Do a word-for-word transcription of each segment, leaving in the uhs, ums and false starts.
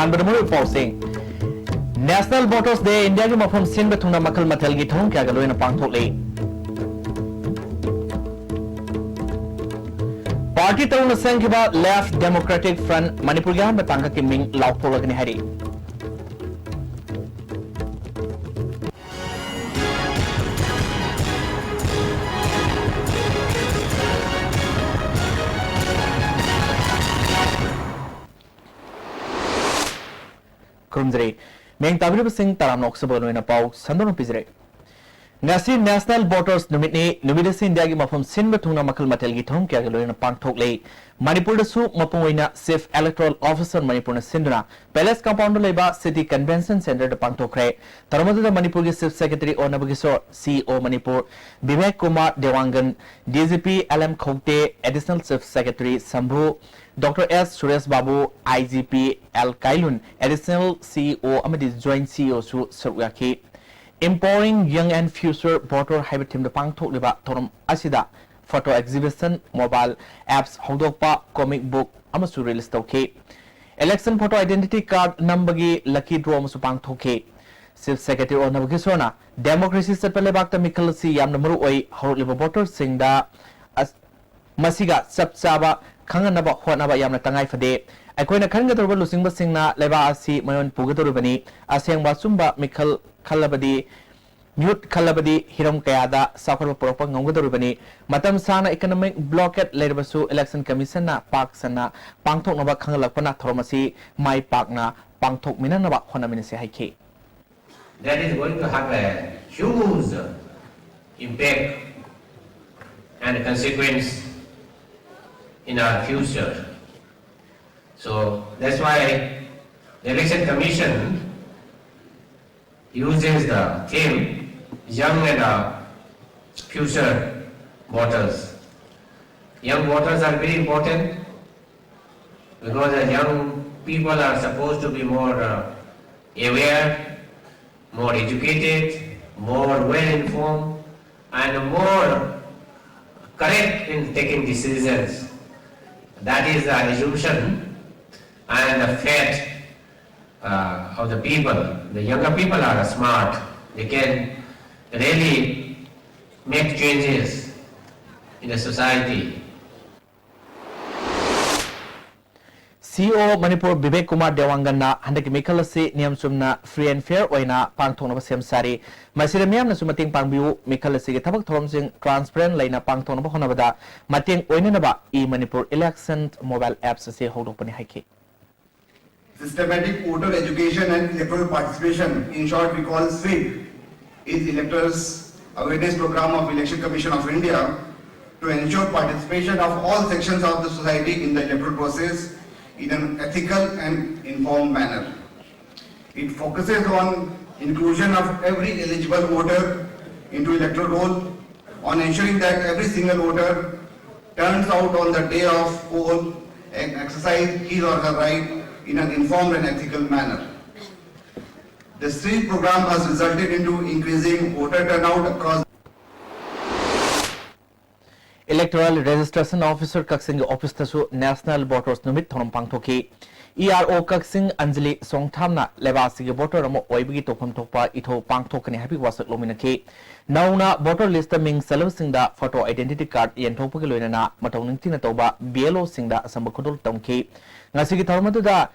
ꯑꯍꯥꯟꯕꯗ ꯃꯔꯨꯑꯣꯏꯕ ꯄꯥꯎꯁꯤꯡ꯫ National Voters Day ꯏꯟꯗꯤꯌꯥꯒꯤ ꯃꯐꯝ ꯁꯤꯟꯕ ꯊꯨꯡꯅ ꯃꯈꯜ ꯃꯊꯦꯜꯒꯤ ꯊꯧꯔꯝ ꯀꯌꯥꯒ ꯂꯣꯏꯅ ꯄꯥꯡꯊꯣꯛꯂꯤ꯫ ꯄꯥꯔꯇꯤ ꯇꯔꯨꯛꯅ ꯁꯦꯝꯈꯤꯕ Left Democratic Front ꯃꯅꯤꯄꯨꯔꯒꯤ ꯑꯍꯥꯟꯕ ꯇꯥꯡꯀꯛꯀꯤ ꯃꯤꯡ ꯂꯥꯎꯊꯣꯛꯂꯒꯅꯤ ꯍꯥꯏꯔꯤ꯫ ꯈꯨꯔꯨꯝꯖꯔꯤ꯫ ꯃꯤꯡ ꯇꯥꯕꯤꯔꯤꯕꯁꯤꯡ ꯇꯔꯥꯝꯅ ꯑꯣꯛꯆꯕꯒ ꯂꯣꯏꯅ ꯄꯥꯎ ꯁꯟꯗꯣꯛꯅ ꯄꯤꯖꯔꯤ꯫ ꯉꯁꯤ National Voters ꯅꯨꯃꯤꯠꯅꯤ꯫ ꯅꯨꯃꯤꯠ ꯑꯁꯤ ꯏꯟꯗꯤꯌꯥꯒꯤ ꯃꯐꯝ ꯁꯤꯟꯕ ꯊꯨꯡꯅ ꯃꯈꯜ ꯃꯊꯦꯜꯒꯤ ꯊꯧꯔꯝ ꯀꯌꯥꯒ ꯂꯣꯏꯅꯅ ꯄꯥꯡꯊꯣꯛꯂꯤ꯫ ꯃꯅꯤꯄꯨꯔꯗꯁꯨ ꯃꯄꯨꯡ ꯑꯣꯏꯅ Chief Electoral Officer ꯃꯅꯤꯄꯨꯔꯅ ꯁꯤꯟꯗꯨꯅ Palace Compoundꯗ ꯂꯩꯕ City Convention Centreꯗ ꯄꯥꯡꯊꯣꯛꯈ꯭ꯔꯦ꯫ ꯊꯧꯔꯝ ꯑꯗꯨꯗ ꯃꯅꯤꯄꯨꯔꯒꯤ Chief Secretary ꯑꯣꯅꯕ Kishore, CEO Manipur, Bibek Kumar ꯗꯦꯋꯥꯡꯒꯟ, DGP LM ꯈꯧꯇꯦ, Additional Chief Secretary ꯁꯝꯚꯨ, Doctor S Suresh ꯕꯥꯕꯨ, IGP L ꯀꯥꯏꯂꯨꯟ, Additional CEO ꯑꯃꯗꯤ Joint CEOꯁꯨ ꯁꯔꯨꯛ ꯌꯥꯈꯤ꯫ Empowering Young and Future Voter ꯍꯥꯏꯕ themeꯗ ꯄꯥꯡꯊꯣꯛꯂꯤꯕ ꯊꯧꯔꯝ ꯑꯁꯤꯗ photo exhibition, mobile apps ꯍꯧꯗꯣꯛꯄ, comic book ꯑꯃꯁꯨ release ꯇꯧꯈꯤ꯫ Election photo identity card ꯅꯝꯕꯒꯤ lucky draw ꯑꯃꯁꯨ ꯄꯥꯡꯊꯣꯛꯈꯤ꯫ Chief Secretary ꯑꯣꯅꯕ ꯀꯤꯁꯣꯔꯅ democracy ꯆꯠꯄ ꯂꯩꯕꯥꯛꯇ ꯃꯤꯈꯜ ꯑꯁꯤ ꯌꯥꯝꯅ ꯃꯔꯨ ꯑꯣꯏ, ꯍꯧꯔꯛꯂꯤꯕ voterꯁꯤꯡꯗ ꯑꯁ-, ꯃꯁꯤꯒ ꯆꯞ ꯆꯥꯕ ꯈꯪꯍꯟꯅꯕ ꯍꯣꯠꯅꯕ ꯌꯥꯝꯅ ꯇꯉꯥꯏ ꯐꯗꯦ꯫ ꯑꯩꯈꯣꯏꯅ ꯈꯟꯒꯗꯧꯔꯤꯕ ꯂꯨꯆꯤꯡꯕꯁꯤꯡꯅ ꯂꯩꯕꯥꯛ ꯑꯁꯤ ꯃꯌꯣꯟ ꯄꯨꯒꯗꯧꯔꯤꯕꯅꯤ꯫ ꯑꯁꯦꯡꯕ ꯑꯆꯨꯝꯕ ꯃꯤꯈꯜ ꯈꯜꯂꯕꯗꯤ, ꯃꯤꯍꯨꯠ ꯈꯜꯂꯕꯗꯤ ꯍꯤꯔꯝ ꯀꯌꯥꯗ ꯆꯥꯎꯈꯠꯄ ꯄꯨꯔꯛꯄ ꯉꯝꯒꯗꯧꯔꯤꯕꯅꯤ꯫ ꯃꯇꯝ ꯁꯥꯡꯅ economic blockade ꯂꯩꯔꯕꯁꯨ Election Commissionꯅ ꯄꯥꯛ ꯁꯟꯅ ꯄꯥꯡꯊꯣꯛꯅꯕ ꯈꯪꯍꯜꯂꯛꯄꯅ ꯊꯧꯔꯝ ꯑꯁꯤ ꯃꯥꯏ ꯄꯥꯛꯅ ꯄꯥꯡꯊꯣꯛꯃꯤꯟꯅꯅꯕ ꯍꯣꯠꯅꯃꯤꯟꯅꯁꯤ ꯍꯥꯏꯈꯤ꯫ That is going to have a huge impact and consequence in our future. So that's why the Election Commission uses the theme young and uh, future voters. Young voters are very important because the young people are supposed to be more uh, aware, more educated, more well informed, and more correct in taking decisions. That is the assumption and the fact uh, of the people. The younger people are smart. They can really make changes in the society. CEO Manipur Vivek Kumar Dewanganna ꯍꯟꯗꯛꯀꯤ ꯃꯤꯈꯜ ꯑꯁꯤ ꯅꯤꯌꯝ ꯆꯨꯝꯅ free and fair ꯑꯣꯏꯅ ꯄꯥꯡꯊꯣꯛꯅꯕ ꯁꯦꯝ ꯁꯥꯔꯤ꯫ ꯃꯁꯤꯗ ꯃꯤꯌꯥꯝꯅꯁꯨ ꯃꯇꯦꯡ ꯄꯥꯡꯕꯤꯌꯨ꯫ ꯃꯤꯈꯜ ꯑꯁꯤꯒꯤ ꯊꯕꯛ ꯊꯧꯔꯝꯁꯤꯡ transparent ꯂꯩꯅ ꯄꯥꯡꯊꯣꯛꯅꯕ ꯍꯣꯠꯅꯕꯗ ꯃꯇꯦꯡ ꯑꯣꯏꯅꯅꯕ eManipur Election mobile apps ꯑꯁꯤ ꯍꯧꯗꯣꯛꯄꯅꯤ ꯍꯥꯏꯈꯤ꯫ Systematic voter education and electoral participation, in short we call sweep, is electors awareness program of Election Commission of India to ensure participation of all sections of the society in the electoral process in an ethical and informed manner. It focuses on inclusion of every eligible voter into electoral roll, on ensuring that every single voter turns out on the day of poll and exercise his or her right in an informed and ethical manner. The sweep program has resulted into increasing voter turnout across Electoral Registration Officer ꯀꯛꯆꯤꯡꯒꯤ office ꯇꯁꯨ National Voters ꯅꯨꯃꯤꯠ ꯊꯧꯔꯝ ꯄꯥꯡꯊꯣꯛꯈꯤ꯫ ERO ꯀꯛꯆꯤꯡ ꯑꯟꯖꯂꯤ ꯁꯣꯡꯊꯥꯝꯅ ꯂꯩꯕꯥꯛ ꯑꯁꯤꯒꯤ voter ꯑꯃ ꯑꯣꯏꯕꯒꯤ ꯇꯧꯐꯝ ꯊꯣꯛꯄ ꯏꯊꯧ ꯄꯥꯡꯊꯣꯛꯀꯅꯤ ꯍꯥꯏꯕꯒꯤ ꯋꯥꯁꯛ ꯂꯧꯃꯤꯟꯅꯈꯤ꯫ ꯅꯧꯅ voter list ꯇ ꯃꯤꯡ ꯆꯜꯂꯕꯁꯤꯡꯗ photo identity card ꯌꯦꯟꯊꯣꯛꯄꯒꯤ ꯂꯣꯏꯅꯅ ꯃꯇꯧ ꯅꯤꯡꯊꯤꯅ ꯇꯧꯕ BLO ꯁꯤꯡꯗ ꯑꯆꯝꯕ ꯈꯨꯗꯣꯜ ꯇꯝꯈꯤ꯫ ꯉꯁꯤꯒꯤ ꯊꯧꯔꯝ ꯑꯗꯨꯗ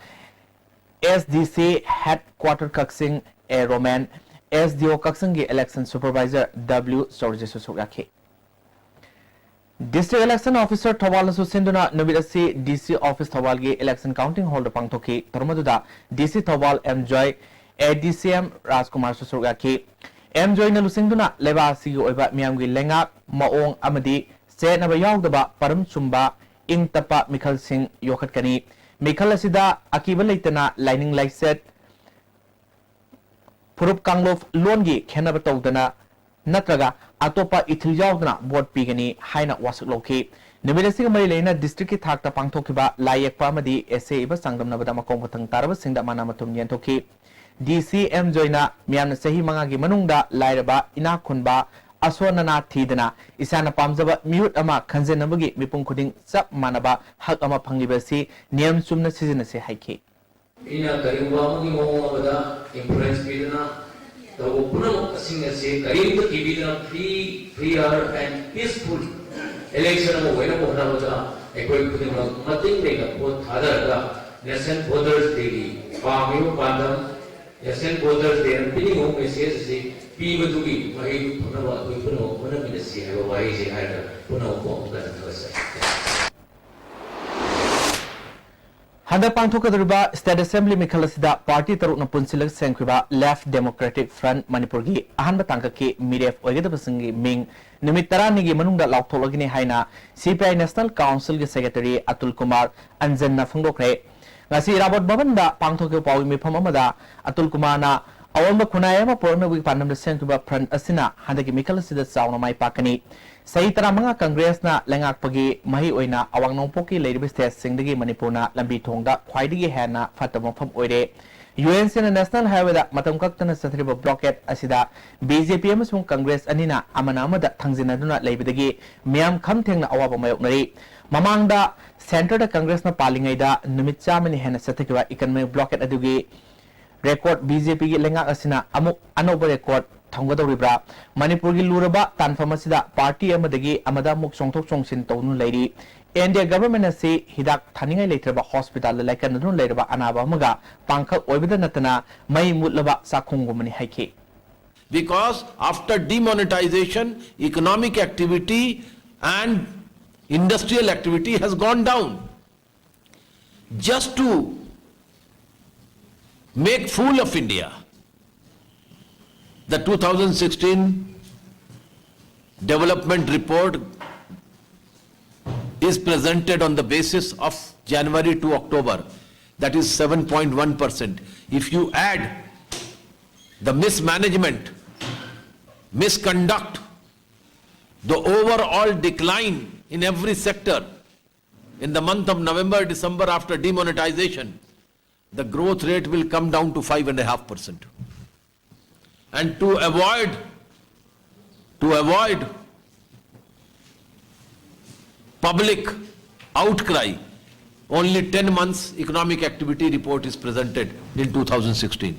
SDC Headquarter Kakching A Roman, SDO ꯀꯛꯆꯤꯡꯒꯤ Election Supervisor W ꯆꯧꯔꯖꯤꯠꯁꯨ ꯁꯔꯨꯛ ꯌꯥꯈꯤ꯫ District Election Officer ꯊꯧꯕꯥꯜꯅꯁꯨ ꯁꯤꯟꯗꯨꯅ ꯅꯨꯃꯤꯠ ꯑꯁꯤ DC Office ꯊꯧꯕꯥꯜꯒꯤ Election Counting Hall ꯗ ꯄꯥꯡꯊꯣꯛꯈꯤ꯫ ꯊꯧꯔꯝ ꯑꯗꯨꯗ DC Thoubal M Joy, ADCM ꯔꯥꯖꯀꯨꯃꯥꯔꯁꯨ ꯁꯔꯨꯛ ꯌꯥꯈꯤ꯫ M Joy ꯅ ꯂꯨꯆꯤꯡꯗꯨꯅ ꯂꯩꯕꯥꯛ ꯑꯁꯤꯒꯤ ꯑꯣꯏꯕ ꯃꯤꯌꯥꯝꯒꯤ ꯂꯩꯉꯥꯛ, ꯃꯑꯣꯡ ꯑꯃꯗꯤ ꯆꯌꯦꯠꯅꯕ ꯌꯥꯎꯗꯕ ꯄꯔꯝ ꯆꯨꯝꯕ ꯏꯪ ꯇꯞꯄ ꯃꯤꯈꯜꯁꯤꯡ ꯌꯣꯛꯈꯠꯀꯅꯤ꯫ ꯃꯤꯈꯜ ꯑꯁꯤꯗ ꯑꯀꯤꯕ ꯂꯩꯇꯅ ꯂꯥꯏꯅꯤꯡ ꯂꯥꯏꯆꯠ, ꯐꯨꯔꯨꯞ ꯀꯥꯡꯂꯨꯞ, ꯂꯣꯟꯒꯤ ꯈꯦꯟꯅꯕ ꯇꯧꯗꯅ ꯅꯠꯇ꯭ꯔꯒ ꯑꯇꯣꯞꯄ ꯏꯊꯤꯜ ꯌꯥꯎꯗꯅ vote ꯄꯤꯒꯅꯤ ꯍꯥꯏꯅ ꯋꯥꯁꯛ ꯂꯧꯈꯤ꯫ ꯅꯨꯃꯤꯠ ꯑꯁꯤꯒ ꯃꯔꯤ ꯂꯩꯅꯅ district ꯀꯤ ꯊꯥꯛꯇ ꯄꯥꯡꯊꯣꯛꯈꯤꯕ ꯂꯥꯏ ꯌꯦꯛꯄ ꯑꯃꯗꯤ essay ꯏꯕ ꯆꯥꯡꯗꯝꯅꯕꯗ ꯃꯈꯣꯡ ꯃꯊꯪ ꯇꯥꯔꯕꯁꯤꯡꯗ ꯃꯅꯥ ꯃꯊꯨꯝ ꯌꯦꯟꯊꯣꯛꯈꯤ꯫ DC M Joy ꯅ ꯃꯤꯌꯥꯝꯅ ꯆꯍꯤ ꯃꯉꯥꯒꯤ ꯃꯅꯨꯡꯗ ꯂꯥꯏꯔꯕ, ꯏꯅꯥꯛ ꯈꯨꯟꯕ, ꯑꯁꯣꯟ ꯑꯅꯥ ꯊꯤꯗꯅ ꯏꯁꯥꯅ ꯄꯥꯝꯖꯕ ꯃꯤꯍꯨꯠ ꯑꯃ ꯈꯟꯖꯅꯕꯒꯤ ꯃꯤꯄꯨꯝ ꯈꯨꯗꯤꯡ ꯆꯞ ꯃꯥꯟꯅꯕ ꯍꯛ ꯑꯃ ꯐꯪꯂꯤꯕ ꯑꯁꯤ ꯅꯤꯌꯝ ꯆꯨꯝꯅ ꯁꯤꯖꯤꯟꯅꯁꯤ ꯍꯥꯏꯈꯤ꯫ ꯃꯤꯅ ꯀꯔꯤꯒꯨꯝꯕ ꯑꯃꯒꯤ ꯃꯑꯣꯡ ꯑꯃꯗ ꯏꯟꯐ꯭ꯂꯨꯌꯦꯟꯁ ꯄꯤꯗꯨꯅ ꯇꯧꯕ ꯄꯨꯝꯅꯃꯛ ꯑꯁꯤꯡ ꯑꯁꯤ ꯀꯔꯤꯝꯇ ꯀꯤꯕꯤꯗꯅ ꯐ꯭ꯔꯤ, ꯐ꯭ꯔꯤ ꯑꯥꯔ ꯑꯦꯟ ꯄꯤꯁꯐꯨꯜ ꯏꯂꯦꯛꯁꯟ ꯑꯃ ꯑꯣꯏꯅꯕ ꯍꯣꯠꯅꯕꯗ ꯑꯩꯈꯣꯏ ꯈꯨꯗꯤꯡꯃꯛ ꯃꯇꯤꯡ ꯂꯩꯅ ꯚꯣꯠ ꯊꯥꯗꯔꯒ ꯅꯦꯁꯅꯦꯜ ꯚꯣꯇꯔꯁ ꯗꯦꯒꯤ ꯄꯥꯝꯃꯤꯕ ꯄꯥꯟꯗꯝ, ꯅꯦꯁꯅꯦꯜ ꯚꯣꯇꯔꯁ ꯗꯦꯅ ꯄꯤꯅꯤꯡꯕ ꯃꯦꯁꯦꯖ ꯑꯁꯤ ꯄꯤꯕꯗꯨꯒꯤ ꯃꯍꯩꯗꯨ ꯐꯪꯅꯕ ꯑꯩꯈꯣꯏ ꯄꯨꯝꯅꯃꯛ ꯍꯣꯠꯅꯃꯤꯟꯅꯁꯤ ꯍꯥꯏꯕ ꯋꯥꯍꯩꯁꯦ ꯍꯥꯏꯔꯒ ꯄꯨꯝꯅꯃꯛꯄꯨ ꯑꯃꯨꯛ ꯍꯟꯅ ꯊꯥꯒꯠꯆꯔꯤ꯫ ꯍꯟꯗꯛ ꯄꯥꯡꯊꯣꯛꯀꯗꯧꯔꯤꯕ ꯁ꯭ꯇꯦꯠ ꯑꯦꯁꯦꯝꯕ꯭ꯂꯤ ꯃꯤꯈꯜ ꯑꯁꯤꯗ ꯄꯥꯔꯇꯤ ꯇꯔꯨꯛꯅ ꯄꯨꯟꯁꯤꯜꯂꯒ ꯁꯦꯝꯈꯤꯕ ꯂꯦꯐ ꯗꯦꯃꯣꯀ꯭ꯔꯦꯇꯤꯛ ꯐ꯭ꯔꯟꯠ ꯃꯅꯤꯄꯨꯔꯒꯤ ꯑꯍꯥꯟꯕ ꯇꯥꯡꯀꯛꯀꯤ ꯃꯤꯔꯦꯞ ꯑꯣꯏꯒꯗꯕꯁꯤꯡꯒꯤ ꯃꯤꯡ ꯅꯨꯃꯤꯠ ꯇꯔꯥꯅꯤꯒꯤ ꯃꯅꯨꯡꯗ ꯂꯥꯎꯊꯣꯛꯂꯒꯅꯤ ꯍꯥꯏꯅ ꯁꯤ ꯄꯤ ꯑꯥꯏ ꯅꯦꯁꯅꯦꯜ ꯀꯥꯎꯟꯁꯤꯜꯒꯤ ꯁꯦꯀ꯭ꯔꯦꯇꯔꯤ ꯑꯇꯨꯜ ꯀꯨꯃꯥꯔ ꯑꯟꯖꯟꯅ ꯐꯣꯡꯗꯣꯛꯈ꯭ꯔꯦ꯫ ꯉꯁꯤ ꯏꯔꯥꯕꯣꯠ ꯚꯕꯟꯗ ꯄꯥꯡꯊꯣꯛꯈꯤꯕ ꯄꯥꯎꯃꯤ ꯃꯤꯐꯝ ꯑꯃꯗ ꯑꯇꯨꯜ ꯀꯨꯃꯥꯔꯅ ꯑꯑꯣꯟꯕ ꯈꯨꯟꯅꯥꯏ ꯑꯃ ꯄꯨꯔꯛꯅꯕꯒꯤ ꯄꯥꯟꯗꯝꯗ ꯁꯦꯝꯈꯤꯕ ꯐ꯭ꯔꯟꯠ ꯑꯁꯤꯅ ꯍꯟꯗꯛꯀꯤ ꯃꯤꯈꯜ ꯑꯁꯤꯗ ꯆꯥꯎꯅ ꯃꯥꯏ ꯄꯥꯛꯀꯅꯤ꯫ ꯆꯍꯤ ꯇꯔꯥꯃꯉꯥ ꯀꯪꯒ꯭ꯔꯦꯁꯅ ꯂꯩꯉꯥꯛꯄꯒꯤ ꯃꯍꯩ ꯑꯣꯏꯅ ꯑꯋꯥꯡ ꯅꯣꯡꯄꯣꯛꯀꯤ ꯂꯩꯔꯤꯕ ꯁ꯭ꯇꯦꯠꯁꯤꯡꯗꯒꯤ ꯃꯅꯤꯄꯨꯔꯅ ꯂꯝꯕꯤ ꯊꯣꯡꯗ ꯈ꯭ꯋꯥꯏꯗꯒꯤ ꯍꯦꯟꯅ ꯐꯠꯇꯕ ꯃꯐꯝ ꯑꯣꯏꯔꯦ꯫ ꯌꯨ ꯑꯦꯟ ꯁꯤꯅ ꯅꯦꯁꯅꯦꯜ ꯍꯥꯏꯋꯦꯗ ꯃꯇꯝ ꯀꯛꯇꯅ ꯆꯠꯊꯔꯤꯕ ꯕ꯭ꯂꯣꯀꯦꯠ ꯑꯁꯤꯗ ꯕꯤ ꯖꯦ ꯄꯤ ꯑꯃꯁꯨꯡ ꯀꯪꯒ꯭ꯔꯦꯁ ꯑꯅꯤꯅ ꯑꯃꯅ ꯑꯃꯗ ꯊꯥꯡꯖꯤꯟꯅꯗꯨꯅ ꯂꯩꯕꯗꯒꯤ ꯃꯤꯌꯥꯝ ꯈꯝ ꯊꯦꯡꯅ ꯑꯋꯥꯕ ꯃꯥꯌꯣꯛꯅꯔꯤ꯫ ꯃꯃꯥꯡꯗ ꯁꯦꯟꯇꯔꯗ ꯀꯪꯒ꯭ꯔꯦꯁꯅ ꯄꯥꯜꯂꯤꯉꯩꯗ ꯅꯨꯃꯤꯠ ꯆꯥꯝꯃꯅꯤ ꯍꯦꯟꯅ ꯆꯠꯊꯈꯤꯕ ꯏꯀꯟꯃꯤꯛ ꯕ꯭ꯂꯣꯀꯦꯠ ꯑꯗꯨꯒꯤ ꯔꯦꯀꯣꯔꯗ ꯕꯤ ꯖꯦ ꯄꯤꯒꯤ ꯂꯩꯉꯥꯛ ꯑꯁꯤꯅ ꯑꯃꯨꯛ ꯑꯅꯧꯕ ꯔꯦꯀꯣꯔꯗ ꯊꯝꯒꯗꯧꯔꯤꯕ꯭ꯔꯥ? ꯃꯅꯤꯄꯨꯔꯒꯤ ꯂꯨꯔꯕ ꯇꯥꯟꯐꯝ ꯑꯁꯤꯗ ꯄꯥꯔꯇꯤ ꯑꯃꯗꯒꯤ ꯑꯃꯗ ꯑꯃꯨꯛ ꯆꯣꯡꯊꯣꯛ ꯆꯣꯡꯁꯤꯟ ꯇꯧꯗꯨꯅ ꯂꯩꯔꯤ꯫ ꯑꯦꯟ ꯗꯤ ꯑꯦ ꯒꯚꯔꯟꯃꯦꯟꯠ ꯑꯁꯤ ꯍꯤꯗꯥꯛ ꯊꯥꯅꯤꯡꯉꯥꯏ ꯂꯩꯇ꯭ꯔꯕ ꯍꯣꯁꯄꯤꯇꯥꯜꯗ ꯂꯥꯏꯀꯠꯅꯗꯨꯅ ꯂꯩꯔꯕ ꯑꯅꯥꯕ ꯑꯃꯒ ꯄꯥꯡꯈꯛ ꯑꯣꯏꯕꯗ ꯅꯠꯇꯅ ꯃꯩ ꯃꯨꯠꯂꯕ ꯆꯥꯛꯈꯨꯝꯒꯨꯝꯕꯅꯤ ꯍꯥꯏꯈꯤ꯫ Because after demonetization, economic activity and industrial activity has gone down. Just to make fool of India, the two thousand sixteen development report is presented on the basis of January to October, that is seven point one percent. If you add the mismanagement, misconduct, the overall decline in every sector in the month of November, December after demonetization, the growth rate will come down to five and a half percent. And to avoid, to avoid public outcry, Only ten months economic activity report is presented in two thousand sixteen.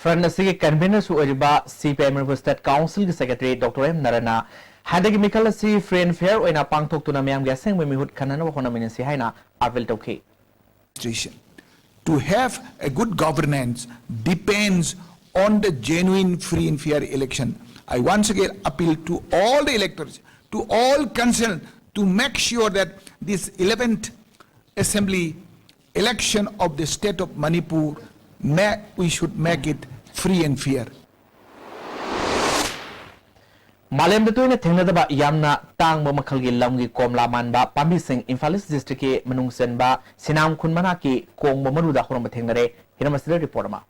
Front ꯑꯁꯤꯒꯤ ꯀꯟꯚꯤꯅꯔꯁꯨ ꯑꯣꯏꯔꯤꯕ ꯁꯤ P I Manipur state ꯀꯥꯎꯟꯁꯤꯜꯒꯤ secretary doctor M ꯅꯔꯅ ꯍꯟꯗꯛꯀꯤ ꯃꯤꯈꯜ ꯑꯁꯤ free and fear ꯑꯣꯏꯅ ꯄꯥꯡꯊꯣꯛꯇꯨꯅ ꯃꯤꯌꯥꯝꯒꯤ ꯑꯁꯦꯡꯕ ꯃꯤꯍꯨꯠ ꯈꯟꯅꯅꯕ ꯍꯣꯠꯅꯃꯤꯟꯅꯁꯤ ꯍꯥꯏꯅ ꯑꯥꯄꯤꯜ ꯇꯧꯈꯤ꯫ Administration. To have a good governance depends on the genuine, free and fair election. I once again appeal to all the electors, to all concerned, to make sure that this eleventh Assembly election of the state of Manipur, may, we should make it free and fair. ꯃꯥꯂꯦꯝꯗ ꯇꯣꯏꯅ ꯊꯦꯡꯅꯗꯕ ꯌꯥꯝꯅ ꯇꯥꯡꯕ ꯃꯈꯜꯒꯤ ꯂꯝꯒꯤ ꯀꯣꯝꯂꯥ ꯃꯥꯟꯕ ꯄꯥꯝꯕꯤꯁꯤꯡ ꯏꯝꯐꯥꯜ ꯏꯁ ꯗꯤꯁꯇ꯭ꯔꯤꯛꯀꯤ ꯃꯅꯨꯡ ꯆꯟꯕ ꯁꯤꯅꯥꯝ ꯈꯨꯟ ꯃꯅꯥꯛꯀꯤ ꯀꯣꯡꯕ ꯃꯔꯨꯗ ꯍꯧꯔꯝꯕ ꯊꯦꯡꯅꯔꯦ꯫ ꯍꯤꯔꯝ ꯑꯁꯤꯗ ꯔꯤꯄꯣꯔꯠ ꯑꯃ꯫